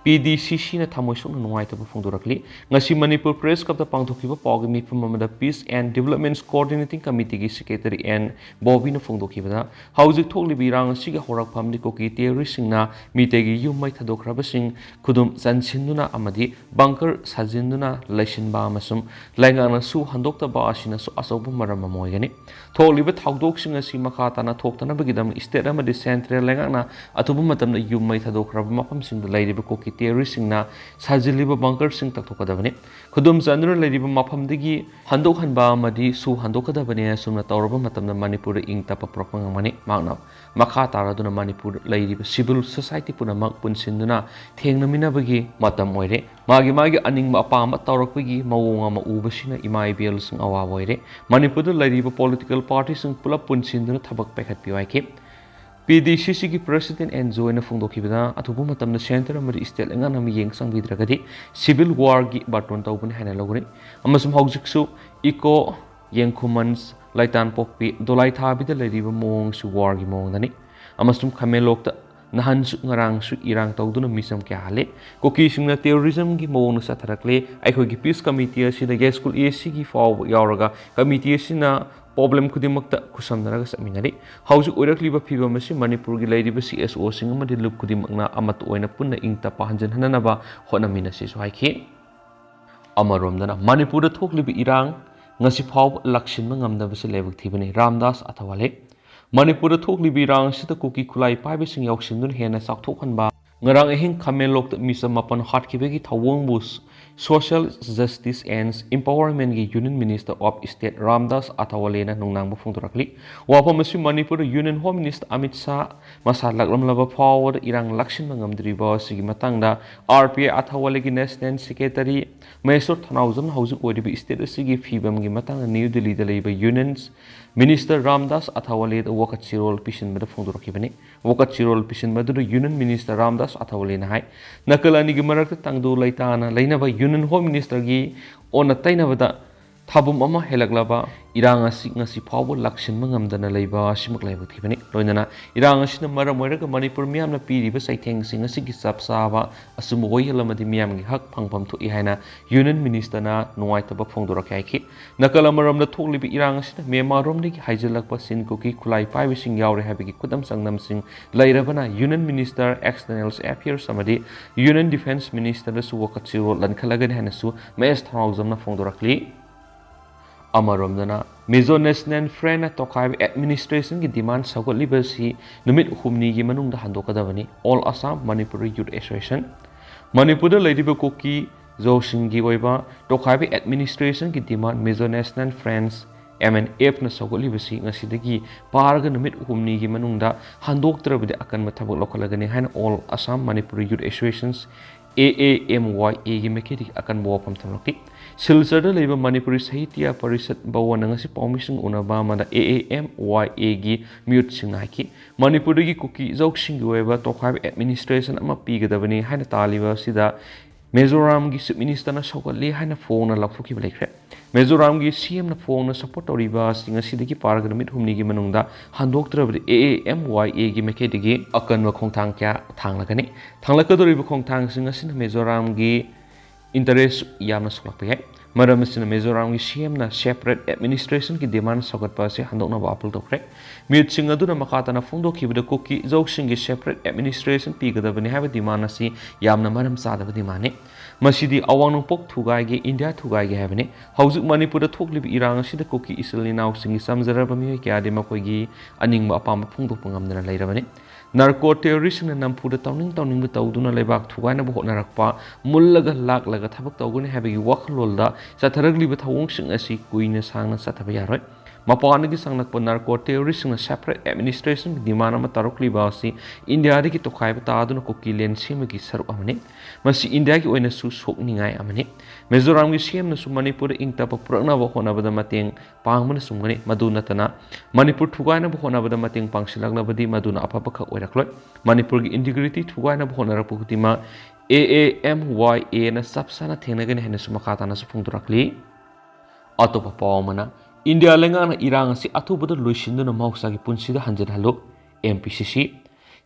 ꯄꯤ ꯗꯤ ꯁꯤ ꯁꯤꯅ ꯊꯃꯣꯏ ꯁꯣꯛꯅ ꯅꯨꯡꯉꯥꯏꯇꯕ ꯐꯣꯡꯗꯣꯔꯛꯂꯤ꯫ ꯉꯁꯤ ꯃꯅꯤꯄꯨꯔ ꯄ꯭ꯔꯦꯁ ꯀ꯭ꯂꯕꯇ ꯄꯥꯡꯊꯣꯛꯈꯤꯕ ꯄꯥꯎꯒꯤ ꯃꯤꯐꯝ ꯑꯃꯗ Peace and Development Coordinating Committeeꯒꯤ ꯁꯦꯀ꯭ꯔꯦꯇꯔꯤ ꯑꯦꯟ ꯕꯣꯕꯤꯅ ꯐꯣꯡꯗꯣꯛꯈꯤꯕꯗ, ꯍꯧꯖꯤꯛ ꯊꯣꯛꯂꯤꯕ ꯏꯔꯥꯡ ꯑꯁꯤꯒꯤ ꯍꯧꯔꯛꯐꯝꯗꯤ ꯀꯨꯀꯤ ꯇꯦꯔꯣꯔꯤꯁꯁꯤꯡꯅ ꯃꯤꯇꯩꯒꯤ ꯌꯨꯝ ꯃꯩ ꯊꯥꯗꯣꯛꯈ꯭ꯔꯕꯁꯤꯡ ꯈꯨꯗꯨꯝ ꯆꯟꯁꯤꯟꯗꯨꯅ ꯑꯃꯗꯤ ꯕꯪꯀꯔ ꯁꯥꯖꯤꯟꯗꯨꯅ ꯂꯩꯁꯤꯟꯕ ꯑꯃꯁꯨꯡ ꯂꯩꯉꯥꯛꯅ ꯁꯨ ꯍꯟꯗꯣꯛꯇꯕ ꯑꯁꯤꯅꯁꯨ ꯑꯆꯧꯕ ꯃꯔꯝ ꯑꯃ ꯑꯣꯏꯒꯅꯤ꯫ ꯊꯣꯛꯂꯤꯕ ꯊꯧꯗꯣꯛꯁꯤꯡ ꯑꯁꯤ ꯃꯈꯥ ꯇꯥꯅ ꯊꯣꯛꯇꯅꯕꯒꯤꯗꯃꯛ ꯁ꯭ꯇꯦꯠ ꯑꯃꯗꯤ ꯁꯦꯟꯇ꯭ꯔꯦꯜ ꯂꯩꯉꯥꯛꯅ ꯑꯊꯨꯕ ꯃꯇꯝꯗ ꯌꯨꯝ ꯃꯩ ꯊꯥꯗꯣꯛꯈ꯭ꯔꯕ ꯃꯐꯝꯁꯤꯡꯗ ꯂꯩꯔꯤꯕ ꯀꯨꯀꯤ ꯇꯦꯔꯣꯔꯤꯁꯁꯤꯡꯅ ꯁꯥꯖꯤꯜꯂꯤꯕ ꯕꯪꯀꯔꯁꯤꯡ ꯇꯛꯊꯣꯛꯀꯗꯕꯅꯤ꯫ ꯈꯨꯗꯨꯝ ꯆꯟꯗꯨꯅ ꯂꯩꯔꯤꯕ ꯃꯐꯝꯗꯒꯤ ꯍꯟꯗꯣꯛꯍꯟꯕ ꯑꯃꯗꯤ ꯁꯨ ꯍꯟꯗꯣꯛꯀꯗꯕꯅꯤ꯫ ꯑꯁꯨꯝꯅ ꯇꯧꯔꯕ ꯃꯇꯝꯗ ꯃꯅꯤꯄꯨꯔꯗ ꯏꯪ ꯇꯞꯄ ꯄꯨꯔꯛꯄ ꯉꯝꯒꯅꯤ꯫ ꯃꯍꯥꯛꯅ ꯃꯈꯥ ꯇꯥꯔꯗꯨꯅ ꯃꯅꯤꯄꯨꯔꯗ ꯂꯩꯔꯤꯕ ꯁꯤꯚꯤꯜ ꯁꯣꯁꯥꯏꯇꯤ ꯄꯨꯝꯅꯃꯛ ꯄꯨꯟꯁꯤꯟꯗꯨꯅ ꯊꯦꯡꯅꯃꯤꯟꯅꯕꯒꯤ ꯃꯇꯝ ꯑꯣꯏꯔꯦ꯫ ꯃꯥꯒꯤ ꯃꯥꯒꯤ ꯑꯅꯤꯡꯕ ꯑꯄꯥꯝꯕ ꯇꯧꯔꯛꯄꯒꯤ ꯃꯑꯣꯡ ꯑꯃ ꯎꯕꯁꯤꯅ ꯏꯃꯥ ꯏꯕꯦꯜꯁꯤꯡ ꯑꯋꯥꯕ ꯑꯣꯏꯔꯦ꯫ ꯃꯅꯤꯄꯨꯔꯗ ꯂꯩꯔꯤꯕ ꯄꯣꯂꯤꯇꯤꯀꯦꯜ ꯄꯥꯔꯇꯤꯁꯤꯡ ꯄꯨꯂꯞ ꯄꯨꯟꯁꯤꯟꯗꯨꯅ ꯊꯕꯛ ꯄꯥꯏꯈꯠꯄꯤꯌꯨ ꯍꯥꯏꯈꯤ꯫ ꯄꯤ ꯗꯤ ꯁꯤ ꯁꯤꯒꯤ ꯄ꯭ꯔꯦꯁꯤꯗꯦꯟꯠ ꯑꯦꯟ ꯖꯣꯏꯅ ꯐꯣꯡꯗꯣꯛꯈꯤꯕꯗ, ꯑꯊꯨꯕ ꯃꯇꯝꯗ ꯁꯦꯟꯇꯔ ꯑꯃꯗꯤ ꯁ꯭ꯇꯦꯠ ꯂꯩꯉꯥꯛꯅ ꯃꯤꯠꯌꯦꯡ ꯆꯪꯕꯤꯗ꯭ꯔꯒꯗꯤ ꯁꯤꯚꯤꯜ ꯋꯥꯔꯒꯤ ꯕꯥꯇꯣꯟ ꯇꯧꯒꯅꯤ ꯍꯥꯏꯅ ꯂꯧꯒꯅꯤ꯫ ꯑꯃꯁꯨꯡ ꯍꯧꯖꯤꯛꯁꯨ ꯏꯀꯣ, ꯌꯦꯡꯈꯨꯃꯟ, ꯂꯩꯇꯥꯟꯄꯣꯛꯄꯤ, ꯗꯣꯂꯥꯏꯊꯥꯕꯤꯗ ꯂꯩꯔꯤꯕ ꯃꯑꯣꯡꯁꯨ ꯋꯥꯔꯒꯤ ꯃꯑꯣꯡꯗꯅꯤ꯫ ꯑꯃꯁꯨꯡ ꯈꯥꯃꯦꯟꯂꯣꯛꯇ ꯅꯍꯥꯟꯁꯨ ꯉꯔꯥꯡꯁꯨ ꯏꯔꯥꯡ ꯇꯧꯗꯨꯅ ꯃꯤꯆꯝ ꯀꯌꯥ ꯍꯥꯠꯂꯦ꯫ ꯀꯨꯀꯤꯁꯤꯡꯅ ꯇꯦꯔꯣꯔꯤꯖꯝꯒꯤ ꯃꯑꯣꯡꯗ ꯆꯠꯊꯔꯛꯂꯦ꯫ ꯑꯩꯈꯣꯏꯒꯤ ꯄꯤꯁ ꯀꯃꯤꯇꯤ ꯑꯁꯤꯗ ꯌꯥꯏꯁ꯭ꯀꯨꯜ ꯑꯦ ꯁꯤꯒꯤ ꯐꯥꯎꯕ ꯌꯥꯎꯔꯒ ꯀꯃꯤꯇꯤ ꯑꯁꯤꯅ problem ꯈꯨꯗꯤꯡꯃꯛꯇ ꯈꯨꯠꯁꯝꯅꯔꯒ ꯆꯠꯃꯤꯟꯅꯔꯤ꯫ ꯍꯧꯖꯤꯛ ꯑꯣꯏꯔꯛꯂꯤꯕ ꯐꯤꯕꯝ ꯑꯁꯤ ꯃꯅꯤꯄꯨꯔꯒꯤ ꯂꯩꯔꯤꯕ C S O ꯁꯤꯡ ꯑꯃꯗꯤ ꯂꯨꯞ ꯈꯨꯗꯤꯡꯃꯛꯅ ꯑꯃꯠꯇ ꯑꯣꯏꯅ ꯄꯨꯟꯅ ꯏꯪ ꯇꯞꯄ ꯍꯟꯖꯤꯟꯍꯟꯅꯅꯕ ꯍꯣꯠꯅꯃꯤꯟꯅꯁꯤꯁꯨ ꯍꯥꯏꯈꯤ꯫ ꯑꯃꯔꯣꯝꯗꯅ ꯃꯅꯤꯄꯨꯔꯗ ꯊꯣꯛꯂꯤꯕ ꯏꯔꯥꯡ ꯉꯁꯤ ꯐꯥꯎꯕ ꯂꯥꯛꯁꯤꯟꯕ ꯉꯝꯗꯕꯁꯤ ꯂꯥꯏꯕꯛ ꯊꯤꯕꯅꯤ꯫ ꯔꯥꯝꯗꯥꯁ ꯑꯊꯋꯥꯂꯦ꯫ ꯃꯅꯤꯄꯨꯔꯗ ꯊꯣꯛꯂꯤꯕ ꯏꯔꯥꯡ ꯑꯁꯤꯗ ꯀꯨꯀꯤ ꯈꯨꯠꯂꯥꯏ ꯄꯥꯏꯕꯁꯤꯡ ꯌꯥꯎꯁꯤꯟꯗꯨꯅ ꯍꯦꯟꯅ ꯆꯥꯎꯊꯣꯛꯍꯟꯕ, ꯉꯔꯥꯡ ꯑꯍꯤꯡ ꯈꯥꯃꯦꯟꯂꯣꯛꯇ ꯃꯤꯆꯝ ꯃꯥꯄꯟ ꯍꯥꯠꯈꯤꯕꯒꯤ ꯊꯧꯑꯣꯡꯕꯨ Social Justice and Empowerment ꯒꯤ Union Minister of State Ramdas ꯑꯊꯋꯥꯂꯦꯅ ꯅꯨꯡꯅꯥꯡꯕ ꯐꯣꯡꯗꯣꯔꯛꯂꯤ꯫ ꯋꯥꯐꯝ ꯑꯁꯤ ꯃꯅꯤꯄꯨꯔꯗ Union Home Minister Amit Shah ꯃꯁꯥ ꯂꯥꯛꯂꯝꯂꯕ ꯐꯥꯎꯕꯗ ꯏꯔꯥꯡ ꯂꯥꯛꯁꯤꯟꯕ ꯉꯝꯗ꯭ꯔꯤꯕ ꯑꯁꯤꯒꯤ ꯃꯇꯥꯡꯗ R P I ꯑꯊꯋꯥꯂꯦꯒꯤ National Secretary ꯃꯍꯦꯁꯣꯔ ꯊꯅꯥꯎꯖꯝꯅ ꯍꯧꯖꯤꯛ ꯑꯣꯏꯔꯤꯕ state ꯑꯁꯤꯒꯤ ꯐꯤꯕꯝꯒꯤ ꯃꯇꯥꯡꯗ ꯅ꯭ꯌꯨ ꯗꯤꯜꯂꯤꯗ ꯂꯩꯕ Union Minister ꯔꯥꯝꯗꯥꯁ ꯑꯊꯋꯥꯂꯦꯗ ꯋꯥꯀꯠ ꯆꯤꯔꯣꯜ ꯄꯤꯁꯤꯟꯕꯗ ꯐꯣꯡꯗꯣꯔꯛꯈꯤꯕꯅꯤ꯫ ꯋꯥꯀꯠ ꯆꯤꯔꯣꯜ ꯄꯤꯁꯤꯟꯕꯗꯨꯗ Union Minister ꯔꯥꯝꯗꯥꯁ ꯑꯊꯋꯥꯂꯦꯅ ꯍꯥꯏ, ꯅꯥꯀꯜ ꯑꯅꯤꯒꯤ ꯃꯔꯛꯇ ꯇꯪꯗꯨ ꯂꯩꯇꯥꯅ ꯂꯩꯅꯕ Union Home Minister ꯒꯤ ꯑꯣꯟꯅ ꯇꯩꯅꯕꯗ ꯊꯥꯕꯨꯝ ꯑꯃ ꯍꯦꯜꯂꯛꯂꯕ ꯏꯔꯥꯡ ꯑꯁꯤ ꯉꯁꯤ ꯐꯥꯎꯕ ꯂꯥꯛꯁꯤꯟꯕ ꯉꯝꯗꯅ ꯂꯩꯕ ꯑꯁꯤꯃꯛ ꯂꯥꯏꯕꯛ ꯊꯤꯕꯅꯤ꯫ ꯂꯣꯏꯅꯅ ꯏꯔꯥꯡ ꯑꯁꯤꯅ ꯃꯔꯝ ꯑꯣꯏꯔꯒ ꯃꯅꯤꯄꯨꯔ ꯃꯤꯌꯥꯝꯅ ꯄꯤꯔꯤꯕ ꯆꯩꯊꯦꯡꯁꯤꯡ ꯑꯁꯤꯒꯤ ꯆꯞ ꯆꯥꯕ ꯑꯆꯨꯝꯕ ꯋꯥꯌꯦꯜ ꯑꯃꯗꯤ ꯃꯤꯌꯥꯝꯒꯤ ꯍꯛ ꯐꯪꯐꯝ ꯊꯣꯛꯏ ꯍꯥꯏꯅ Union Minister ꯅ ꯅꯨꯡꯉꯥꯏꯇꯕ ꯐꯣꯡꯗꯣꯔꯛꯈꯤ ꯍꯥꯏꯈꯤ꯫ ꯅꯥꯀꯜ ꯑꯃꯔꯣꯝꯗ ꯊꯣꯛꯂꯤꯕ ꯏꯔꯥꯡ ꯑꯁꯤꯗ ꯃ꯭ꯌꯥꯟꯃꯥꯔ ꯔꯣꯝꯗꯒꯤ ꯍꯥꯏꯖꯤꯜꯂꯛꯄ ꯆꯤꯟ ꯀꯨꯀꯤ ꯈꯨꯠꯂꯥꯏ ꯄꯥꯏꯕꯁꯤꯡ ꯌꯥꯎꯔꯦ ꯍꯥꯏꯕꯒꯤ ꯈꯨꯗꯝ ꯆꯥꯡꯗꯝꯁꯤꯡ ꯂꯩꯔꯕꯅ Union Minister External Affairs ꯑꯃꯗꯤ Union Defence Minister ꯗꯁꯨ ꯋꯥꯀꯠ ꯆꯤꯔꯣꯜ ꯂꯟꯈꯠꯂꯒꯅꯤ ꯍꯥꯏꯅꯁꯨ ꯃꯍꯦꯁ ꯊꯧꯅꯥꯎꯖꯝꯅ ꯐꯣꯡꯗꯣꯔꯛꯂꯤ꯫ ꯑꯃꯔꯣꯝꯗꯅ Mizo National Front ꯅ ꯇꯣꯈꯥꯏꯕ administration ꯒꯤ demand ꯁꯧꯒꯠꯂꯤꯕꯁꯤ ꯅꯨꯃꯤꯠ ꯍꯨꯝꯅꯤꯒꯤ ꯃꯅꯨꯡꯗ ꯍꯟꯗꯣꯛꯀꯗꯕꯅꯤ꯫ All Assam Manipuri Youth Association꯫ ꯃꯅꯤꯄꯨꯔꯗ ꯂꯩꯔꯤꯕ ꯀꯨꯀꯤ ꯖꯣꯁꯤꯡꯒꯤ ꯑꯣꯏꯕ ꯇꯣꯈꯥꯏꯕ administration ꯒꯤ demand Mizo National Front, M N F ꯅ ꯁꯧꯒꯠꯂꯤꯕꯁꯤ ꯉꯁꯤꯗꯒꯤ ꯄꯥꯔꯒ ꯅꯨꯃꯤꯠ ꯍꯨꯝꯅꯤꯒꯤ ꯃꯅꯨꯡꯗ ꯍꯟꯗꯣꯛꯇ꯭ꯔꯕꯗꯤ ꯑꯀꯟꯕ ꯊꯕꯛ ꯂꯧꯈꯠꯂꯒꯅꯤ ꯍꯥꯏꯅ All Assam Manipuri Youth Associations, A A M Y A ꯒꯤ ꯃꯥꯏꯀꯩꯗꯒꯤ ꯑꯀꯟꯕ ꯋꯥꯐꯝ ꯊꯝꯂꯛꯈꯤ꯫ ꯁꯤꯜꯆꯔꯗ ꯂꯩꯕ ꯃꯅꯤꯄꯨꯔꯤ ꯁꯥꯍꯤꯇ꯭ꯌ ꯄꯔꯤꯁꯠ ꯚꯋꯟꯅ ꯉꯁꯤ ꯄꯥꯎꯃꯤꯁꯤꯡ ꯎꯅꯕ ꯑꯃꯗ A A M Y A ꯒꯤ ꯃꯤꯍꯨꯠꯁꯤꯡꯅ ꯍꯥꯏꯈꯤ, ꯃꯅꯤꯄꯨꯔꯗꯒꯤ ꯀꯨꯀꯤ ꯏꯖꯧꯁꯤꯡꯒꯤ ꯑꯣꯏꯕ ꯇꯣꯈꯥꯏꯕ administration ꯑꯃ ꯄꯤꯒꯗꯕꯅꯤ ꯍꯥꯏꯅ ꯇꯥꯜꯂꯤꯕ ꯑꯁꯤꯗ ꯃꯤꯖꯣꯔꯥꯝꯒꯤ Chief Minister ꯅ ꯁꯧꯒꯠꯂꯤ ꯍꯥꯏꯅ ꯐꯣꯡꯅ ꯂꯥꯎꯊꯣꯛꯈꯤꯕ ꯂꯩꯈ꯭ꯔꯦ꯫ ꯃꯤꯖꯣꯔꯥꯝꯒꯤ C M ꯅ ꯐꯣꯡꯅ support ꯇꯧꯔꯤꯕ ꯑꯁꯤ ꯉꯁꯤꯗꯒꯤ ꯄꯥꯔꯒ ꯅꯨꯃꯤꯠ ꯍꯨꯝꯅꯤꯒꯤ ꯃꯅꯨꯡꯗ ꯍꯟꯗꯣꯛꯇ꯭ꯔꯕꯗꯤ A A M Y A ꯒꯤ ꯃꯥꯏꯀꯩꯗꯒꯤ ꯑꯀꯟꯕ ꯈꯣꯡꯊꯥꯡ ꯀꯌꯥ ꯊꯥꯡꯂꯒꯅꯤ꯫ ꯊꯥꯡꯂꯛꯀꯗꯧꯔꯤꯕ ꯈꯣꯡꯊꯥꯡꯁꯤꯡ ꯑꯁꯤꯅ ꯃꯤꯖꯣꯔꯥꯝꯒꯤ ꯏꯟꯇꯔꯦꯁ ꯌꯥꯝꯅ ꯁꯣꯛꯂꯛꯄ ꯌꯥꯏ꯫ ꯃꯔꯝ ꯑꯁꯤꯅ ꯃꯤꯖꯣꯔꯥꯝꯒꯤ ꯁꯤ ꯑꯦꯝꯅ ꯁꯦꯄꯔꯦꯠ ꯑꯦꯗꯃꯤꯅꯤꯁꯇ꯭ꯔꯦꯁꯟꯒꯤ ꯗꯤꯃꯥꯟ ꯁꯧꯒꯠꯄ ꯑꯁꯤ ꯍꯟꯗꯣꯛꯅꯕ ꯑꯥꯄꯤꯜ ꯇꯧꯈ꯭ꯔꯦ꯫ ꯃꯤꯍꯨꯠꯁꯤꯡ ꯑꯗꯨꯅ ꯃꯈꯥ ꯇꯥꯅ ꯐꯣꯡꯗꯣꯛꯈꯤꯕꯗ ꯀꯨꯀꯤ ꯏꯖꯧꯁꯤꯡꯒꯤ ꯁꯦꯄꯔꯦꯠ ꯑꯦꯗꯃꯤꯅꯤꯁꯇ꯭ꯔꯦꯁꯟ ꯄꯤꯒꯗꯕꯅꯤ ꯍꯥꯏꯕ ꯗꯤꯃꯥꯟ ꯑꯁꯤ ꯌꯥꯝꯅ ꯃꯔꯝ ꯆꯥꯗꯕ ꯗꯤꯃꯥꯟꯅꯤ꯫ ꯃꯁꯤꯗꯤ ꯑꯋꯥꯡ ꯅꯣꯡꯄꯣꯛ ꯊꯨꯒꯥꯏꯒꯦ, ꯏꯟꯗꯤꯌꯥ ꯊꯨꯒꯥꯏꯒꯦ ꯍꯥꯏꯕꯅꯤ꯫ ꯍꯧꯖꯤꯛ ꯃꯅꯤꯄꯨꯔꯗ ꯊꯣꯛꯂꯤꯕ ꯏꯔꯥꯡ ꯑꯁꯤꯗ ꯀꯨꯀꯤ ꯏꯆꯤꯜ ꯏꯅꯥꯎꯁꯤꯡꯒꯤ ꯆꯝꯖꯔꯕ ꯃꯤꯑꯣꯏ ꯀꯌꯥꯗꯤ ꯃꯈꯣꯏꯒꯤ ꯑꯅꯤꯡꯕ ꯑꯄꯥꯝꯕ ꯐꯣꯡꯗꯣꯛꯄ ꯉꯝꯗꯅ ꯂꯩꯔꯕꯅꯤ꯫ ꯅꯥꯔꯀꯣ ꯇꯦꯔꯣꯔꯤꯁꯁꯤꯡꯅ ꯅꯝꯐꯨꯗ ꯇꯧꯅꯤꯡ ꯇꯧꯅꯤꯡꯕ ꯇꯧꯗꯨꯅ ꯂꯩꯕꯥꯛ ꯊꯨꯒꯥꯏꯅꯕ ꯍꯣꯠꯅꯔꯛꯄ, ꯃꯨꯜꯂꯒ ꯂꯥꯛꯂꯒ ꯊꯕꯛ ꯇꯧꯒꯅꯤ ꯍꯥꯏꯕꯒꯤ ꯋꯥꯈꯜꯂꯣꯟꯗ ꯆꯠꯊꯔꯛꯂꯤꯕ ꯊꯧꯑꯣꯡꯁꯤꯡ ꯑꯁꯤ ꯀꯨꯏꯅ ꯁꯥꯡꯅ ꯆꯠꯊꯕ ꯌꯥꯔꯣꯏ꯫ ꯃꯄꯥꯟꯗꯒꯤ ꯆꯪꯂꯛꯄ ꯅꯥꯔꯀꯣ ꯇꯦꯔꯣꯔꯤꯁꯁꯤꯡꯅ ꯁꯦꯄꯔꯦꯠ ꯑꯦꯗꯃꯤꯅꯤꯁꯇ꯭ꯔꯦꯁꯟꯒꯤ ꯗꯤꯃꯥꯟ ꯑꯃ ꯇꯧꯔꯛꯂꯤꯕ ꯑꯁꯤ ꯏꯟꯗꯤꯌꯥꯗꯒꯤ ꯇꯣꯈꯥꯏꯕ ꯇꯥꯗꯨꯅ ꯀꯨꯀꯤ ꯂꯦꯟ ꯁꯦꯝꯕꯒꯤ ꯁꯔꯨꯛ ꯑꯃꯅꯤ꯫ ꯃꯁꯤ ꯏꯟꯗꯤꯌꯥꯒꯤ ꯑꯣꯏꯅꯁꯨ ꯁꯣꯛꯅꯤꯡꯉꯥꯏ ꯑꯃꯅꯤ꯫ ꯃꯤꯖꯣꯔꯥꯝꯒꯤ ꯁꯤ ꯑꯦꯝꯅꯁꯨ ꯃꯅꯤꯄꯨꯔꯗ ꯏꯪ ꯇꯞꯄ ꯄꯨꯔꯛꯅꯕ ꯍꯣꯠꯅꯕꯗ ꯃꯇꯦꯡ ꯄꯥꯡꯕꯅ ꯆꯨꯝꯒꯅꯤ꯫ ꯃꯗꯨ ꯅꯠꯇꯅ ꯃꯅꯤꯄꯨꯔ ꯊꯨꯒꯥꯏꯅꯕ ꯍꯣꯠꯅꯕꯗ ꯃꯇꯦꯡ ꯄꯥꯡꯁꯤꯜꯂꯛꯂꯕꯗꯤ ꯃꯗꯨꯅ ꯑꯐꯕ ꯈꯛ ꯑꯣꯏꯔꯛꯂꯣꯏ꯫ ꯃꯅꯤꯄꯨꯔꯒꯤ ꯏꯟꯇꯤꯒ꯭ꯔꯤꯇꯤ ꯊꯨꯒꯥꯏꯅꯕ ꯍꯣꯠꯅꯔꯛꯄ ꯈꯨꯗꯤꯡꯃꯛ ꯑꯦ ꯑꯦ ꯑꯦꯝ ꯋꯥꯏ ꯑꯦꯅ ꯆꯞ ꯆꯥꯅ ꯊꯦꯡꯅꯒꯅꯤ ꯍꯥꯏꯅꯁꯨ ꯃꯈꯥ ꯇꯥꯅꯁꯨ ꯐꯣꯡꯗꯣꯔꯛꯂꯤ꯫ ꯑꯇꯣꯞꯄ ꯄꯥꯎ ꯑꯃꯅ, ꯏꯟꯗꯤꯌꯥ ꯂꯩꯉꯥꯛꯅ ꯏꯔꯥꯡ ꯑꯁꯤ ꯑꯊꯨꯕꯗ ꯂꯣꯏꯁꯤꯟꯗꯨꯅ ꯃꯍꯧꯁꯥꯒꯤ ꯄꯨꯟꯁꯤꯗ ꯍꯟꯖꯤꯟꯍꯜꯂꯨ, ꯑꯦꯝ ꯄꯤ ꯁꯤ ꯁꯤ꯫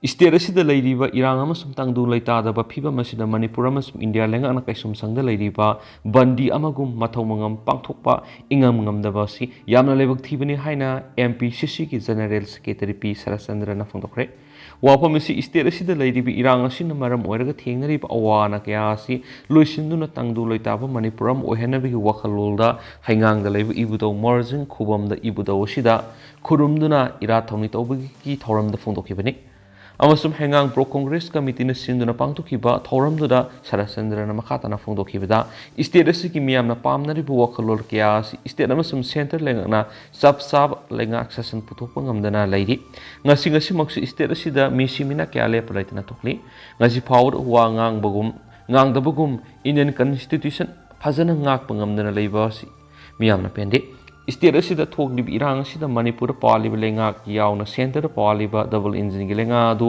ꯁ꯭ꯇꯦꯠ ꯑꯁꯤꯗ ꯂꯩꯔꯤꯕ ꯏꯔꯥꯡ ꯑꯃꯁꯨꯡ ꯇꯪꯗꯨ ꯂꯩꯇꯥꯗꯕ ꯐꯤꯕꯝ ꯑꯁꯤꯗ ꯃꯅꯤꯄꯨꯔ ꯑꯃꯁꯨꯡ ꯏꯟꯗꯤꯌꯥ ꯂꯩꯉꯥꯛꯅ ꯀꯩꯁꯨꯝꯁꯪꯗ ꯂꯩꯔꯤꯕ ꯕꯟꯗꯤ ꯑꯃꯒꯨꯝ ꯃꯊꯧ ꯃꯉꯝ ꯄꯥꯡꯊꯣꯛꯄ ꯏꯉꯝ ꯉꯝꯗꯕ ꯑꯁꯤ ꯌꯥꯝꯅ ꯂꯥꯏꯕꯛ ꯊꯤꯕꯅꯤ ꯍꯥꯏꯅ ꯑꯦꯝ ꯄꯤ ꯁꯤ ꯁꯤꯒꯤ ꯖꯦꯅꯔꯦꯜ ꯁꯦꯀ꯭ꯔꯦꯇꯔꯤ ꯄꯤ ꯁꯔꯠꯆꯟꯗ꯭ꯔꯅ ꯐꯣꯡꯗꯣꯛꯈ꯭ꯔꯦ꯫ ꯋꯥꯐꯝ ꯑꯁꯤ ꯁ꯭ꯇꯦꯠ ꯑꯁꯤꯗ ꯂꯩꯔꯤꯕ ꯏꯔꯥꯡ ꯑꯁꯤꯅ ꯃꯔꯝ ꯑꯣꯏꯔꯒ ꯊꯦꯡꯅꯔꯤꯕ ꯑꯋꯥ ꯑꯅꯥ ꯀꯌꯥ ꯑꯁꯤ ꯂꯣꯏꯁꯤꯟꯗꯨꯅ ꯇꯪꯗꯨ ꯂꯩꯇꯥꯕ ꯃꯅꯤꯄꯨꯔ ꯑꯃ ꯑꯣꯏꯍꯟꯅꯕꯒꯤ ꯋꯥꯈꯜꯂꯣꯜꯗ ꯍꯩꯉꯥꯡꯗ ꯂꯩꯕ ꯏꯕꯨꯙꯧ ꯃꯣꯔꯖꯤꯡ ꯈꯨꯕꯝꯗ ꯏꯕꯨꯙꯧ ꯑꯁꯤꯗ ꯈꯨꯔꯨꯝꯗꯨꯅ ꯏꯔꯥꯠ ꯊꯧꯅꯤ ꯇꯧꯕꯒꯤ ꯊꯧꯔꯝꯗ ꯐꯣꯡꯗꯣꯛꯈꯤꯕꯅꯤ꯫ ꯑꯃꯁꯨꯡ ꯍꯩꯉꯥꯡ ꯄ꯭ꯔꯣ ꯀꯣꯡꯒ꯭ꯔꯦꯁ ꯀꯃꯤꯇꯤꯅ ꯁꯤꯟꯗꯨꯅ ꯄꯥꯡꯊꯣꯛꯈꯤꯕ ꯊꯧꯔꯝꯗꯨꯗ ꯁꯔꯠꯆꯟꯗ꯭ꯔꯅ ꯃꯈꯥ ꯇꯥꯅ ꯐꯣꯡꯗꯣꯛꯈꯤꯕꯗ, ꯁ꯭ꯇꯦꯠ ꯑꯁꯤꯒꯤ ꯃꯤꯌꯥꯝꯅ ꯄꯥꯝꯅꯔꯤꯕ ꯋꯥꯈꯜꯂꯣꯟ ꯀꯌꯥ ꯑꯁꯤ ꯁ꯭ꯇꯦꯠ ꯑꯃꯁꯨꯡ ꯁꯦꯟꯇꯔ ꯂꯩꯉꯥꯛꯅ ꯆꯞ ꯆꯥꯕ ꯂꯩꯉꯥꯛ ꯁꯥꯁꯟ ꯄꯨꯊꯣꯛꯄ ꯉꯝꯗꯅ ꯂꯩꯔꯤ꯫ ꯉꯁꯤ ꯉꯁꯤꯃꯛꯁꯨ ꯁ꯭ꯇꯦꯠ ꯑꯁꯤꯗ ꯃꯤꯁꯤ ꯃꯤꯅꯥ ꯀꯌꯥ ꯂꯦꯞꯄ ꯂꯩꯇꯅ ꯊꯣꯛꯂꯤ꯫ ꯉꯁꯤ ꯐꯥꯎꯕꯗ ꯋꯥ ꯉꯥꯡꯕꯒꯨꯝ ꯉꯥꯡꯗꯕꯒꯨꯝ ꯏꯟꯗꯤꯌꯟ ꯀꯟꯁꯇꯤꯇ꯭ꯌꯨꯁꯟ ꯐꯖꯅ ꯉꯥꯛꯄ ꯉꯝꯗꯅ ꯂꯩꯕ ꯑꯁꯤ ꯃꯤꯌꯥꯝꯅ ꯄꯦꯟꯗꯦ꯫ ꯁ꯭ꯇꯦꯠ ꯑꯁꯤꯗ ꯊꯣꯛꯂꯤꯕ ꯏꯔꯥꯡ ꯑꯁꯤꯗ ꯃꯅꯤꯄꯨꯔꯗ ꯄꯥꯜꯂꯤꯕ ꯂꯩꯉꯥꯛ ꯌꯥꯎꯅ ꯁꯦꯟꯇꯔꯗ ꯄꯥꯜꯂꯤꯕ ꯗꯕꯜ ꯏꯟꯖꯤꯟꯒꯤ ꯂꯩꯉꯥꯛ ꯑꯗꯨ